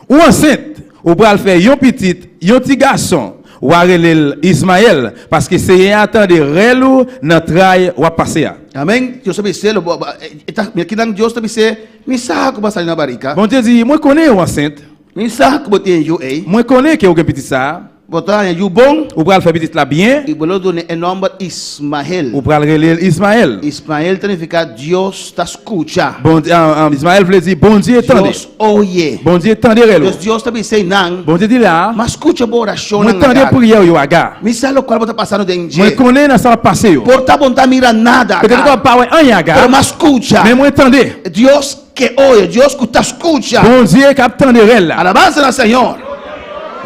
ou ansent, ou pral fè yon pitit, yon ti gason, w a rele l Izmayèl, paske Senyè a tande rèl ou nan tray w ap pase a. Amén. Dios ta bis'é, lo bo, e ta, mira kinan Dios ta bis'é, Mi sa ku bo a sali na barika. Bondye di, Mwen konnen ou ansent. Mi sa ku bo tin yu ei. Mwen konnen ke ou gen pitit sa a. Bo ta haña yu bon. Ou pral fè pitit la byen. I bo lo dun'é e nòmber Ismael. Ou pral rele l Ismael. Ismael ta nifiká Dios ta skucha. Bondye, Ismael vle di Bondye tande. Dios oye. Bondye tande rèl ou. Dus Dios ta bisa einan. Bondye di la. M'a skucha bo orashonnan, Mwen tande Agar. priyè ou yo, Agar. Mi sa lokual bo ta pasando den dje. Mwen konnen nan sa w ap pase yo. Por ta bo no ta mira nada, Petèt ou Agar. pa wè anyen, Agar. Pero m'a skucha. Men mwen tande. Dios ke oye, Dios ku ta skucha. Bondye k ap tande rèl la. Alabansa na Señor.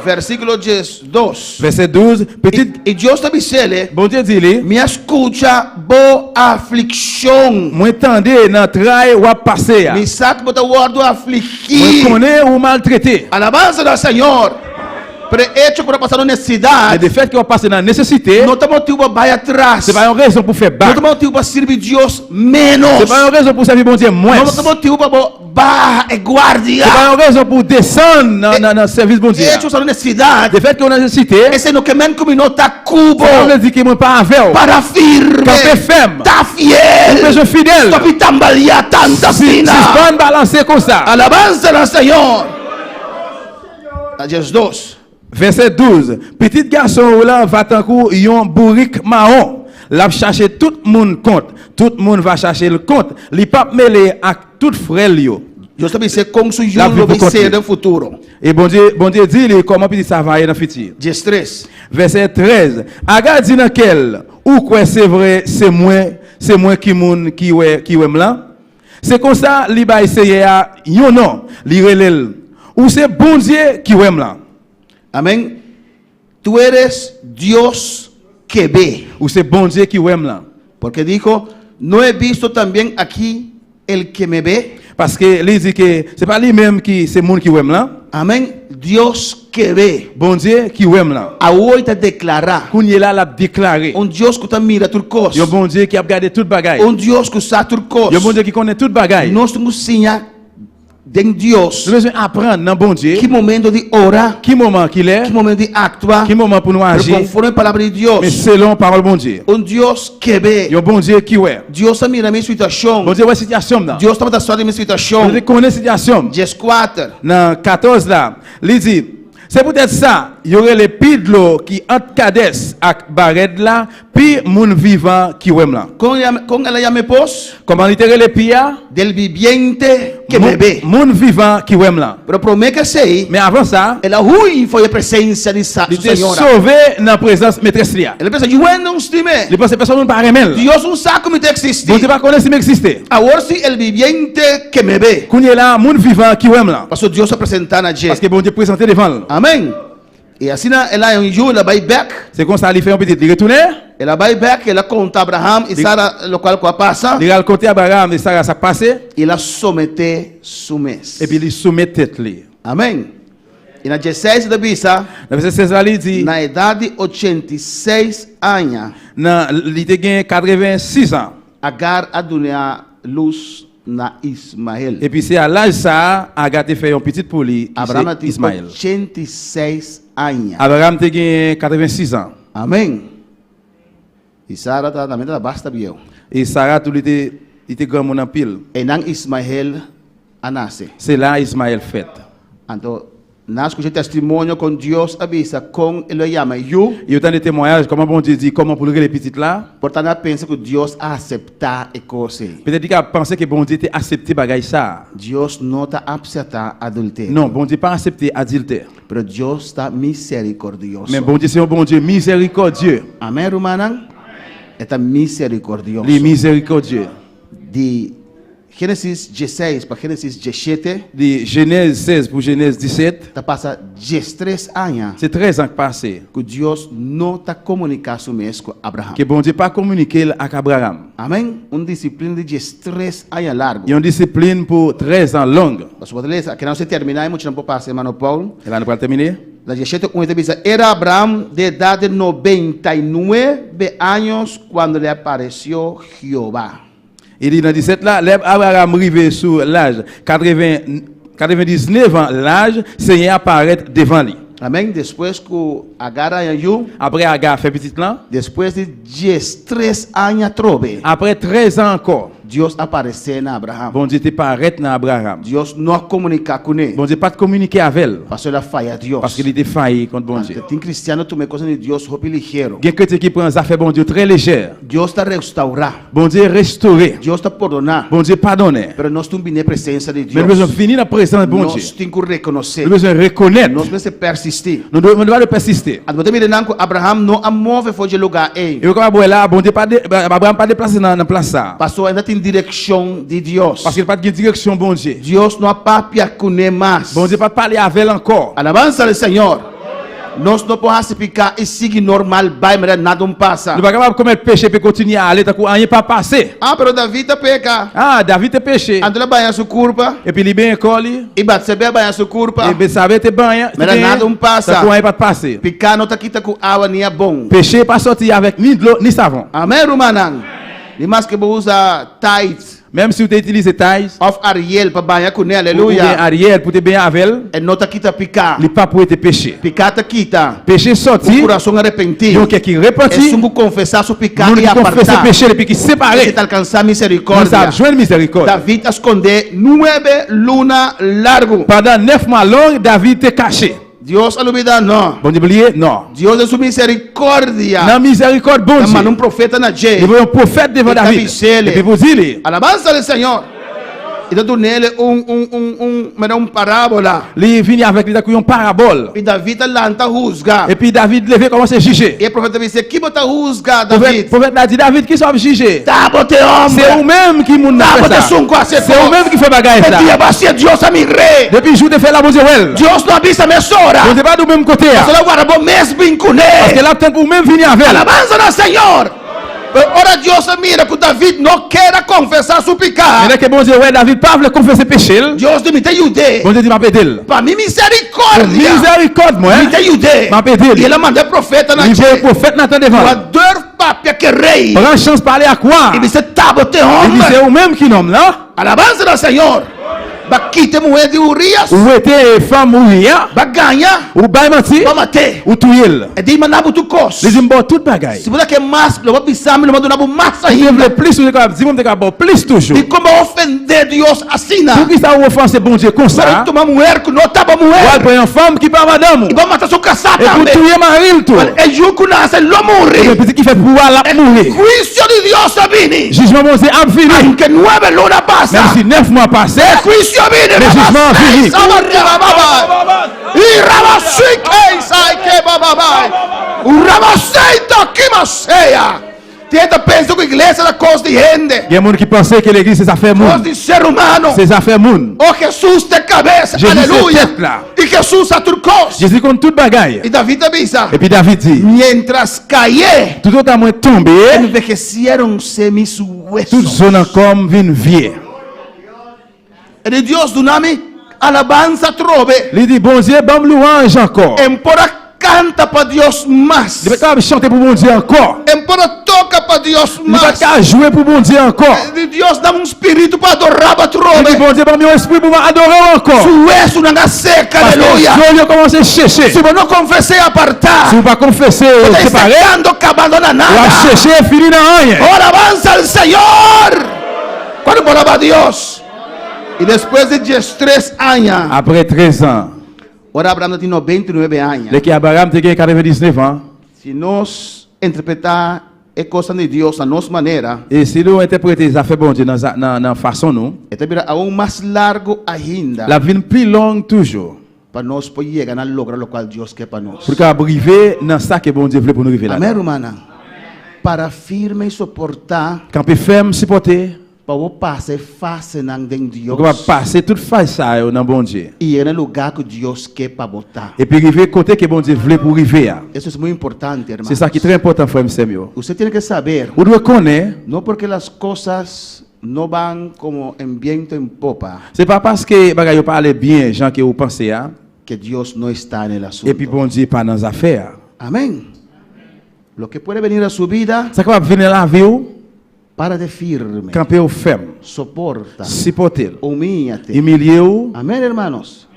Versíkulo 12. Vèsè 12, Pitit. I Dios ta bis'é. Bondye di li. Mi a skucha bo aflikshon. Mwen tande nan tray w ap pase a. Mi sa ku bo ta wòrdu afligí. Mwen konnen ou maltrete. Alabansa na Señor. Pero e echo ku bo ta pasa nesesidat. Men lefèt ke w ap pase nan nesesite. No ta motibu pa bai atras. Se pa yon rezon pou fè No bak. ta motibu pa sirbi Dios ménos. Se pa yon rezon pou sèvi Bondye No mwens. ta motibu pa bo baha e guardia. Se pa yon rezon pou desann nan sèvis Bondye E a. echo sa nesesidat. Lefèt ke w nan nesesite. Esei no ke men ku mi no ta ku bo. Sa pa vle di ke mwen pa avè w. Para firme. Kanpe fèm. Ta fiel. Ou bezwen fidèl. Stòp di tambaleá tantu asina. Sispann balanse konsa. Alabansa na Señor. Na 12. Vèsè 12, Pitit gason ou lan va tankou yon bourik mawon, l ap chache tout moun kont, tout moun va chache l kont, li pap mele ak tout frè l yo. Dios ta bis'é kon su L ap yu viv lo pou kont bis'é li. den futuro. E Bondye, Bondye di li kòman pitit sa va ye nan fiti. 13. Vèsè 13, Aga di nan kè l, Ou kwè se vre se mwen, se mwen ki moun ki wè, ki wè m lan? Se konsa li bay Seyè a yon non, li rele l, Ou se Bondye ki wè m lan. Amén. Tú eres Dios que ve. Ou se Bondye ki wè m lan. Porque dijo, No he visto también aquí el que me ve? Paske li di ke se pa li menm ki se moun ki wè m lan. Amén. Dios que ve. Bondye ki wè m lan. Awor e ta deklará. Kounye la l ap deklare. Un Dios ku ta mira tur kos. Yon Bondye ki ap gade tout bagay. Un Dios ku sa tur kos. Yon Bondye ki konnen tout bagay. Nos tin ku siña den Dios. Nou bezwen aprann nan Bondye. Ki momento di ora. Ki moman, ki lè. Ki momento di aktua. Ki moman pou nou Pero aji. konforme palabra di Dios. Men selon pawòl Bondye. Un Dios ke ve. Yon Bondye ki wè. Dios ta mira mi situashon. Bondye wè sitiyasyon m nan. Dios tabata sa di mi situashon. Bondye konnen sitiyasyon m. 14. Nan 14 la, li di, Se poutèt sa, yo rele pi dlo ki ant Kadès ak Barèd la Pi moun vivan ki wè m lan. Kon kon el a yama e pos? Kòman li te rele pi a? Del viviente ke me ve. Moun vivan ki wè m lan. Pero promé ke esei. Men avan sa. El a hui for e presensia di sa Li su te señora. sove nan prezans metrès li a. El a pensa, Yu hende un stim'é. Li panse pèsonn moun pa renmen l. Dios un sa ku mi ta eksistí. Bondye pa konnen si m egziste. Awor si el viviente ke me ve. Kounye la a, moun vivan ki wè m lan. Pasobra Dios a presentá na dje. Paske Bondye prezante devan l. Amèn. I asina el a haña un yu, el a bai bèk. Se konsa li fè yon pitit, li retounen. El a bai bèk, el a konta Abraham i Sara lokual ku a pasa. Li al konte Abraham i Sara sa k pase. I el a someté su mes. Epi li soumèt tèt li. Amèn. I na dieseis e ta bisa. Nan vèsè 16 la li di. Na edat di 86 aña. Nan li te gen 86 an. Agar a duna lus na Ismael. Epi se a laj sa a Agar te fè yon pitit pou li, ki se Abraham a tin Ismael. 86 aña. Abraham te gen 86 an. Amèn. I Sara ta tambe tabata basta bieu. I Sara tou li te li te granmoun anpil. Einan Ismael a nase. Se la Ismael fèt. Anto nan a skucha testimonio kon Dios a bisa kon e lo yama e yu. Yo tande temwayaj kòman Bondye di kòman pou l rele pitit la. Por ta nan a pensa ku Dios a aseptá e kos ei. Petèt li ka panse ke Bondye te asepte bagay sa a. Dios no ta apseptá adulterio. Non, Bondye pa asepte adiltè. Pero Dios ta misericordioso. Men Bondye se yon Bondye mizerikòdye. Amen rumannan? E ta misericordioso. Li mizerikòdye. Di Génesis 16 pa Génesis 17. Di Jenèz 16 pou Jenèz 17. Ta pasa 13 aña. Se 13 an k pase. Ku Dios no ta komuniká su mes ku Abraham. Ke Bondye pa kominike l ak Abraham. Amen. Un disiplina di 13 aña largu. Yon disiplin pou 13 an long. Pasobra bo ta lesa, akinan nos ta terminá e muchanan por pasa, hermano Paul. E la nou pral termine. Na 17 un e ta bisa, Era Abraham de edad de 99 años cuando le apareció Jehová. E li nan 17 la, lè Abraham rive sou laj 99 an laj, Senyè a parèt devan li. Amén. Despues ku Agar haña yu. Apre Agar fè pitit lan. Despues di 13 aña atrobe. Apre 13 an ankò. Dios a paresé na Abraham. Bondye te parèt nan Abraham. Dios no a komuniká kuné. Bondye pa t kominike avè l. Pasobra el a faya Dios. Paske li te fayi kont Bondye. Anto tin kristiano tuma e kosnan di Dios hopi ligero. Gen kretyen ki pran zafè Bondye trè lejè. Dios ta restaurá. Bondye restore. Dios ta pordoná. Bondye padonnen. Pero nos tin bini e presensia di Dios. Men nou bezwen vini nan prezans Bondye. Nos tin ku rekonosé. Nou bezwen rekonèt. Nos mester persistí. Nou dwe nou dwe pèsiste. Anto bo ta mira nan ku Abraham no a move for dje lugá ei. E yo kapab wè la a, Bondye pa de, Abraham pa deplase nan nan plas sa a. Pasobra e ta tin direkshon di Dios. Paske li pa t gen direksyon Bondye. Dios no a papia kuné mas. Bondye pa t pale avè l ankò. Alabansa al Señor! Nos no por hasi piká i sigui normal bai manera nada un pasa. Nou pa kapab komèt peche epi kontinye ale tankou anyen pa pase. Ah, pero David a peka. Ah, David te peche. Anto el a baña su kurpa. Epi li benyen kò li. I Batsebe a baña su kurpa. I Betsabe te baña, te Manera benyen, nada un pasa. tankou anyen pa t pase. Piká no ta kita ku awa ni abon. Peche pa sòti avèk ni dlo ni savon. Amèn, rumannan. Ni maske bo usa Tide. Menm si ou te itilize Tide. Òf Ariel pa baña kuné, Oubyen aleluya. Ariel pou te benyen avè l. E no ta kita piká. Li pap wete peche. Piká ta kita. Peche sòti. Un kurason arepentí. Yon kè ki repanti. Esun ku konfesá su piká Moun i ki konfese apartá. peche l epi ki separe. Esei ta alkansá Moun miserikòrdia. sa ap jwenn mizèrikòd. David a skondé nuebe luna largu. Pandan nèf mwa long, David te kache. Dios a lubidá? No. Bondye bliye? No. Dios den su misericordia. Nan mizèrikòd Bondye. Ta manda un profeta na dje. Li voye un pwofèt devan I ta David. bis'é. Epi pou di li. Alabansa del Señor. I ta dun'é un, un, un, un, manera un parábola. Li vini avèk li tankou yon parabòl. I David a lanta husga. Epi David leve kòmanse jije. I e profeta bis'é, Ki bo ta husga, David? Pwofèt la di David, Kisa w ap jije? Ta bo t'e hombre. Se ou menm ki moun nan Ta fè bo sa. t'esun ku hasi e Se ou kos. menm ki fè bagay E sa. dia bo hasié Dios a mir'é. Depi jou w te fè l la Bondye wè l. Dios no a bisa mesora. Bondye pa di w menm kote a. Pasobra el a warda bo mes bin kuné. Paske l ap tann pou ou menm vini avè l. Alabansa na Señor. Pero ora Dios a mira ku David no ker a konfesá su piká. Men lè ke Bondye wè David pa vle konfese peche l. Dios di, Mi ta yud'é. Bondye di, M ap ede l. Pa mi Pou misericordia. mizèrikòd mwen. Mi ta yud'é. M ap ede l. I el a manda e profeta na Li dje. voye pwofèt Natan devan Ku l. a durf papia ku e rei. Pran chans pale ak wa a. I bis'é, Ta bo t'e Li di, homber. Se ou menm ki nonm lan. Alabansa na Señor. B'a kita e muhé di Urias. Ou wete fanm Uri a. B'a gaña. Ou bay manti. B'a mat'é. Ou touye l. E di, Manda bo tur kos. Li di, M ba w tout bagay. Si bo ta ke mas, lo bo bisa mi, lo bo duna bo mas Si w ainda. te vle plis, ou te kapab di mwen, m te ka ba w plis toujou. Dikon bo ofendé Dios asina? Poukisa ou ofanse Bondye konsa? Bo tuma muher ku no ta bo muher. Ou al pran yon fanm ki pa madanm ou. I bo mata su kasá Epi tambe. ou touye mari l tou. E yu ku nase lo muri. Ebyen pitit ki fèt pou ou a, l ap mouri. E huisio di Dios a bini. Jijman Bondye ap vini. Aunke nuebe luna pasa. Menm si nèf mwa pase. E huisio bini. Men jijman an vini. Tin ta pensa ku iglesia ta kos di hende. Gen moun ki panse ke legliz se zafè moun. Kos di ser humano. Se zafè moun. Oh Jesus ta e kabesa. Jezi se Aleluya. tèt la. I Jesus sa tur kos. Jezi konn tout bagay. I David ta bisa. Epi David di. Mientras kayé. Toutotan mwen tonbe. Envejeciéronse mis huesos. Tout zo nan kò m vin vye. E di Dios duna mi alabansa atrobe. Li di, Bondye ban m louwanj ankò. E m por a kanta pa Dios mas. Li pa t kapab chante pou Bondye ankò. E m por a toka pa Dios Li pa mas. t ka jwe pou Bondye ankò. E di Dios da mi un spiritu pa adorá bo atrobe. Li di, Bondye ban m yon espri pou m adore w ankò. Su wesunan a seka, Paske aleluya. zo l yo kòmanse cheche. Si bo no konfes'é i apartá. Si w pa konfese Bo e ta separe. sekando kabando na nada. W ap cheche fini nan anyen. Oh alabansa al Señor! Cuando bo alaba Dios? Y despues di diestres aña. Apre trezan. Ora Abraham ta tin 99 aña. Lè ke Abraham te gen katrevendiznèf an. Si nos interpretá e kosnan di Dios na nos manera. E si nou entèprete zafè Bondye nan nan fason nou. E ta bira aun mas largu ainda. L ap vin pi long toujou. Pa nos por yega na logra lokual Dios ke pa nos. Pou nou kapab rive nan sa ke Bondye vle pou nou rive ladan. Amèn rumannan. Para firme i soportá. Kanpe fèm, sipòte. Pa bo pasa e fasenan den Dios. Pou kapab pase tout faz sa yo nan Bondye. I yega na e lugá ku Dios ke pa bo ta. Epi rive kote ke Bondye vle pou rive a. Eso es muy importante, hermanos. Se sa ki trè enpòtan frè m sè m yo. Usted tiene ke saber. Ou dwe konnen. No porque las cosas No van como en viento en popa. Se pa paske bagay yo pa ale byen jan ke ou panse a. Que Dios no está en el asunto. Epi Bondye pa nan zafè a. Amén. Lo que puede venir a su vida. Sa kapab vini nan lavi ou. Párate firme. Kanpe ou fèm. Soporta. Sipòte l. Humíllate. Imilye ou. Amén, hermanos.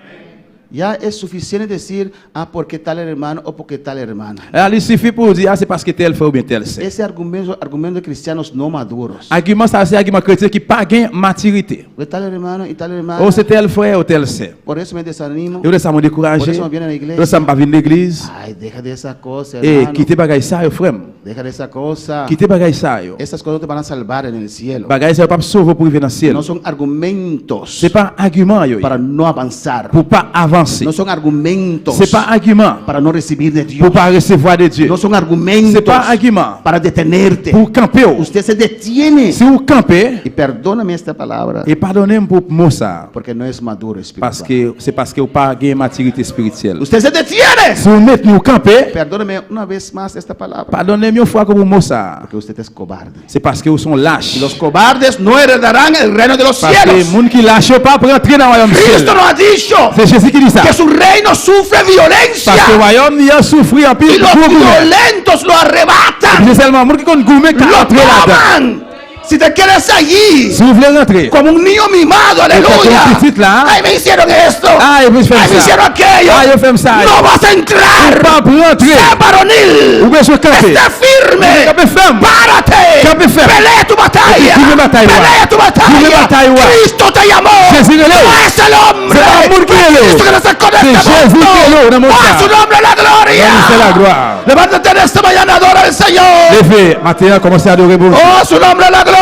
Ya es suficiente decir, ah, porque tal hermano o porque tal hermana. A Li sifi pou w di, ah, se paske tèl frè oubyen tèl sè. Ese argumento, argumento de cristianos no maduros. Agiman sa a se agiman kretyen ki pa gen matirite. De tal hermano y tal hermana. O se tèl frè o tèl sè. Por eso me desanimo. E poutèt sa mwen Por dekouraje. eso no viene a la E poutèt sa m iglesia. pa vin legliz. Ay, deja de esa cosa, E hermano. kite bagay sa yo, frè m. Deja de esa cosa. Kite bagay sa yo. Esas cosas no te van a salvar en el cielo. Bagay sa yo pap sove w pou rive nan syèl. No son argumentos Se pa agiman yo ye. para no avanzar. Pou pa avanse. No son argumentos Se pa agiman para no recibir de Dios. pou pa resevwa de Dye. No son argumentos Se pa agiman para detenerte. pou kanpe w. Usted se detiene. Si ou kanpe, Y perdóname esta palabra. e padone m pou mo sa, Porque no es maduro espiritual. paske se paske ou pa gen matirite espirityèl. Usted se detiene. Si ou mentni ou kanpe, Perdóneme una vez más esta palabra. padone m yon fwa ankò pou mo sa, Porque usted es cobarde. se paske ou son lach. Y los cobardes no heredarán el reino de los Paske cielos. moun ki lach yo pap rantre nan wayòm syèl. Cristo nos ha dicho Se Jezi ki di sa. que su reino sufre violencia. Paske wayòm ni an soufri Y anpil los gwo goumen. violentos lo arrebatan. Epi se sèlman moun ki konn goumen ka Lo antre ladan. toman. Si te quieres allí. Si ou vle rantre. Como un niño mimado, aleluya. Tankou yon pitit la. Ay, me hicieron esto. Ay, yo fè m Ay, me sa. hicieron aquello. Ay, yo fè m sa. No vas a entrar. Ou pap rantre. Sé varonil. Ou bezwen kanpe. Esté firme. Kanpe fèm. Párate. Kanpe fèm. Pelea tu batalla. Epi goumen batay ou a. Pelea tu batalla. Goumen batay ou a. Cristo te llamó. Jezi rele ou. No es el hombre. Se pa moun ki rele ou. Cristo que nos sacó de Se este Jezi mundo. ki rele ou nan mond Oh, sa. a su nombre la gloria. Nan li se laglwa. Levántate en esta mañana, adora al Señor. Leve maten an kòmanse adore Bondye. Oh, a su nombre la gloria.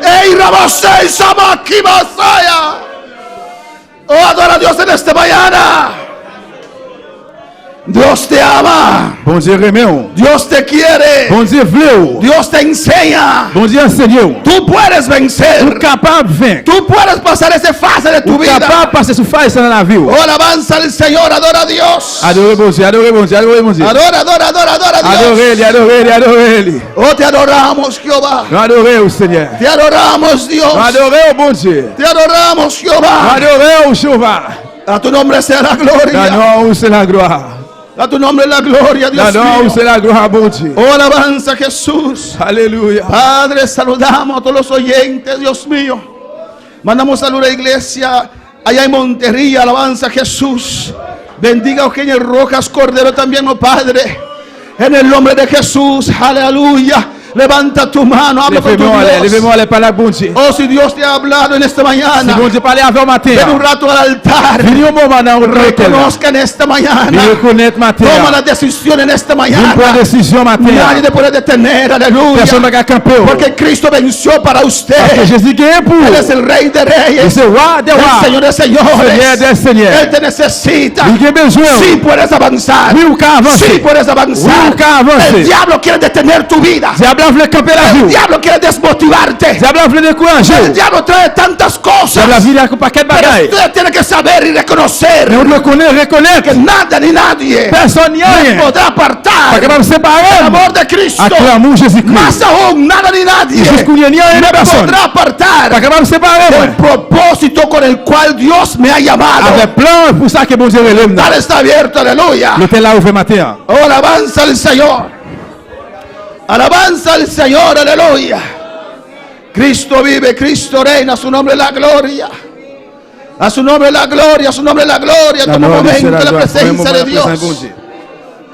Ey, Rabosei, Samaki, Masaya. Oh, adora a Dios en esta mañana. Dios te ama. Bondye renmen ou. Dios te quiere. Bondye vle ou. Dios te enseña. Bondye ansenye ou. Tú puedes vencer. Ou kapab venk. Tú puedes pasar esa fase de tu Ou vida. kapab pase sou faz sa nan lavi ou. Oh, alabanza al Señor, adora a Dios. Adore Bondye, adore Bondye, adore Bondye. Adora, adora, adora, adora a Dios. Adore li, adore li, adore li. Oh, te adoramos, Jehová. Nou adore ou, Senyè. Te adoramos, Dios. Nou adore ou, Bondye. Te adoramos, Jehová. Nou adore ou, Jewova. A tu nombre sea la gloria. Nan non ou se laglwa. A tu nombre la gloria, Dios Nan non ou mío. se laglwa, Bondye. Oh, alabanza a Jesús. Aleluya. Padre, saludamos a todos los oyentes, Dios mío. Mandamos salud a la iglesia allá en Montería, alabanza a Jesús. Bendiga a Eugenia Rojas Cordero también, oh Padre. En el nombre de Jesús, aleluya. Levanta tu mano, habla con Leve tu men w anlè, leve Dios. men w anlè, pale ak Bondye. Oh, si Dios te ha hablado en esta mañana. Si Bondye pale avè w maten Ven an. un rato al altar. Vini yon moman nan lotèl la. Reconozca en esta mañana. Vin rekonèt maten Toma an. la decisión en esta Vin mañana. pran desizyon maten Nadie an. te puede detener, aleluya. Pèsonn pa ka kanpe w. Porque Cristo venció para usted. Paske Jezi genyen pou Él ou. es el Rey de Reyes. Li se Wa dè El wa. Señor de señores. Senyè dè senyè. Él te necesita. Li gen bezwen ou. Sí puedes avanzar. Wi, ou ka avanse. Sí puedes avanzar. Wi, ou ka avanse. El diablo quiere detener tu vida. Dyab la vle kanpe lavi El ou. diablo quiere desmotivarte. Dyab la vle dekouraje El ou. diablo trae tantas cosas. Dyab la vini ak yon pakèt Pero bagay. usted tiene que saber y reconocer Men ou dwe konnen, rekonèt. que nada ni nadie Pèsonn ni me anyen podrá apartar pa kapab separe del m amor de Cristo. ak lanmou Jezikri. Más aún, nada ni nadie Jis kounye ni anyen me ni pèsonn podrá apartar pa kapab separe del mwen propósito con el cual Dios me ha llamado. avèk plan pou sa ke Bondye rele m El nan. altar está abierto, aleluya. Lotèl la ouvè maten an. Oh, alabanza al Señor. Alabanza al Señor, aleluya. Cristo vive, Cristo reina, a su nombre la gloria. A su nombre la gloria, a su nombre la gloria. Nan Toma un non li se momento la laglwa. Pran yon presencia moman de nan prezans Dios. Bondye.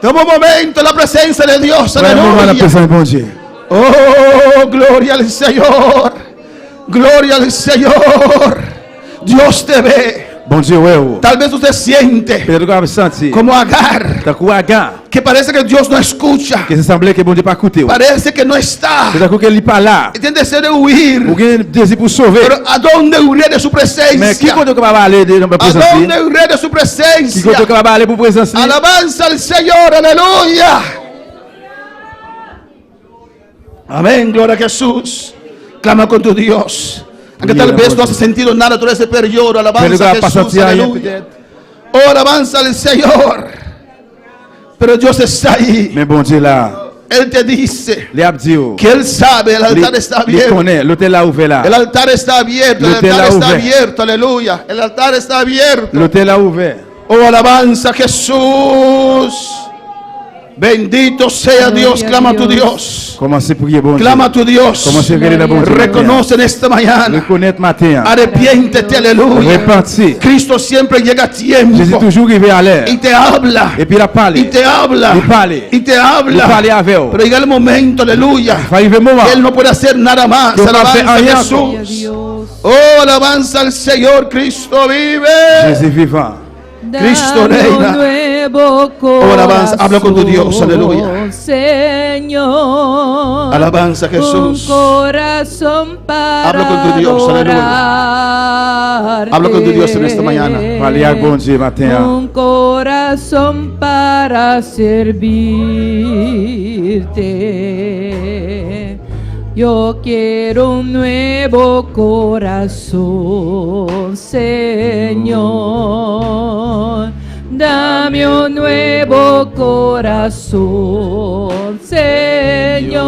Toma un momento la presencia de Dios, Pran yon moman nan aleluya. prezans Bondye. Oh, gloria al Señor. Gloria al Señor. Dios te ve. Bondye wè ou. Tal vez usted siente Petèt ou kapab santi como Agar, tankou Aga, que parece que Dios no escucha. ke se sanble ke Bondye pa koute ou. Parece que no está. Se tankou ke li pa la. Y tiene deseo de huir. Ou gen dezi pou sove. Pero ¿a dónde huiré de su Men ki presencia? kote ou kapab ale de nan ¿A prezans li? dónde huiré de su Ki kote presencia? ou kapab ale pou prezans li? Alabanza al Señor, aleluya. Amén, gloria a Jesús. Clama con tu Dios. Aunque tal vez no has sentido nada todo ese periodo, alabanza a Pero Jesús, aleluya. Oh, alabanza al Señor. Pero Dios está ahí. Men Bondye la. Él te dice Li ap di ou. que Él sabe, el altar Li- está li abierto. konnen, lotèl la ouvè la. El altar está abierto, el Lotèl altar la está ouvè. abierto, aleluya. El altar está abierto. Lotèl la ouvè. Oh, alabanza a Jesús. Bendito sea Dios, clama a tu Dios. Kòmanse priye Bondye. Clama a tu Dios. Kòmanse rele nan Bondye. Reconoce en esta mañana. Rekonèt maten an. Arrepiéntete, aleluya. Repanti. Cristo siempre llega a Jezi tiempo toujou rive a lè. y te habla. Epi l ap pale. Y te habla. Li pale. Y te habla. Li pale avè ou. Pero llega el momento, aleluya. Va rive moman. que Él no puede hacer nada más. Que no Alabanza hace a rien. Jesús. Oh, alabanza al Señor. Cristo vive. Jezi vivan. Cristo Dame un reina. nuevo nuevo Oh, alabanza, habla con tu Dios, aleluya. Señor. Alabanza, Jesús. Un corazón para Habla con tu Dios, aleluya. adorarte. Habla con tu Dios en esta mañana. Pale ak Bondye maten an. Un corazón para servirte. Yo quiero un nuevo corazón, Señor. Dame un nuevo corazón, Señor.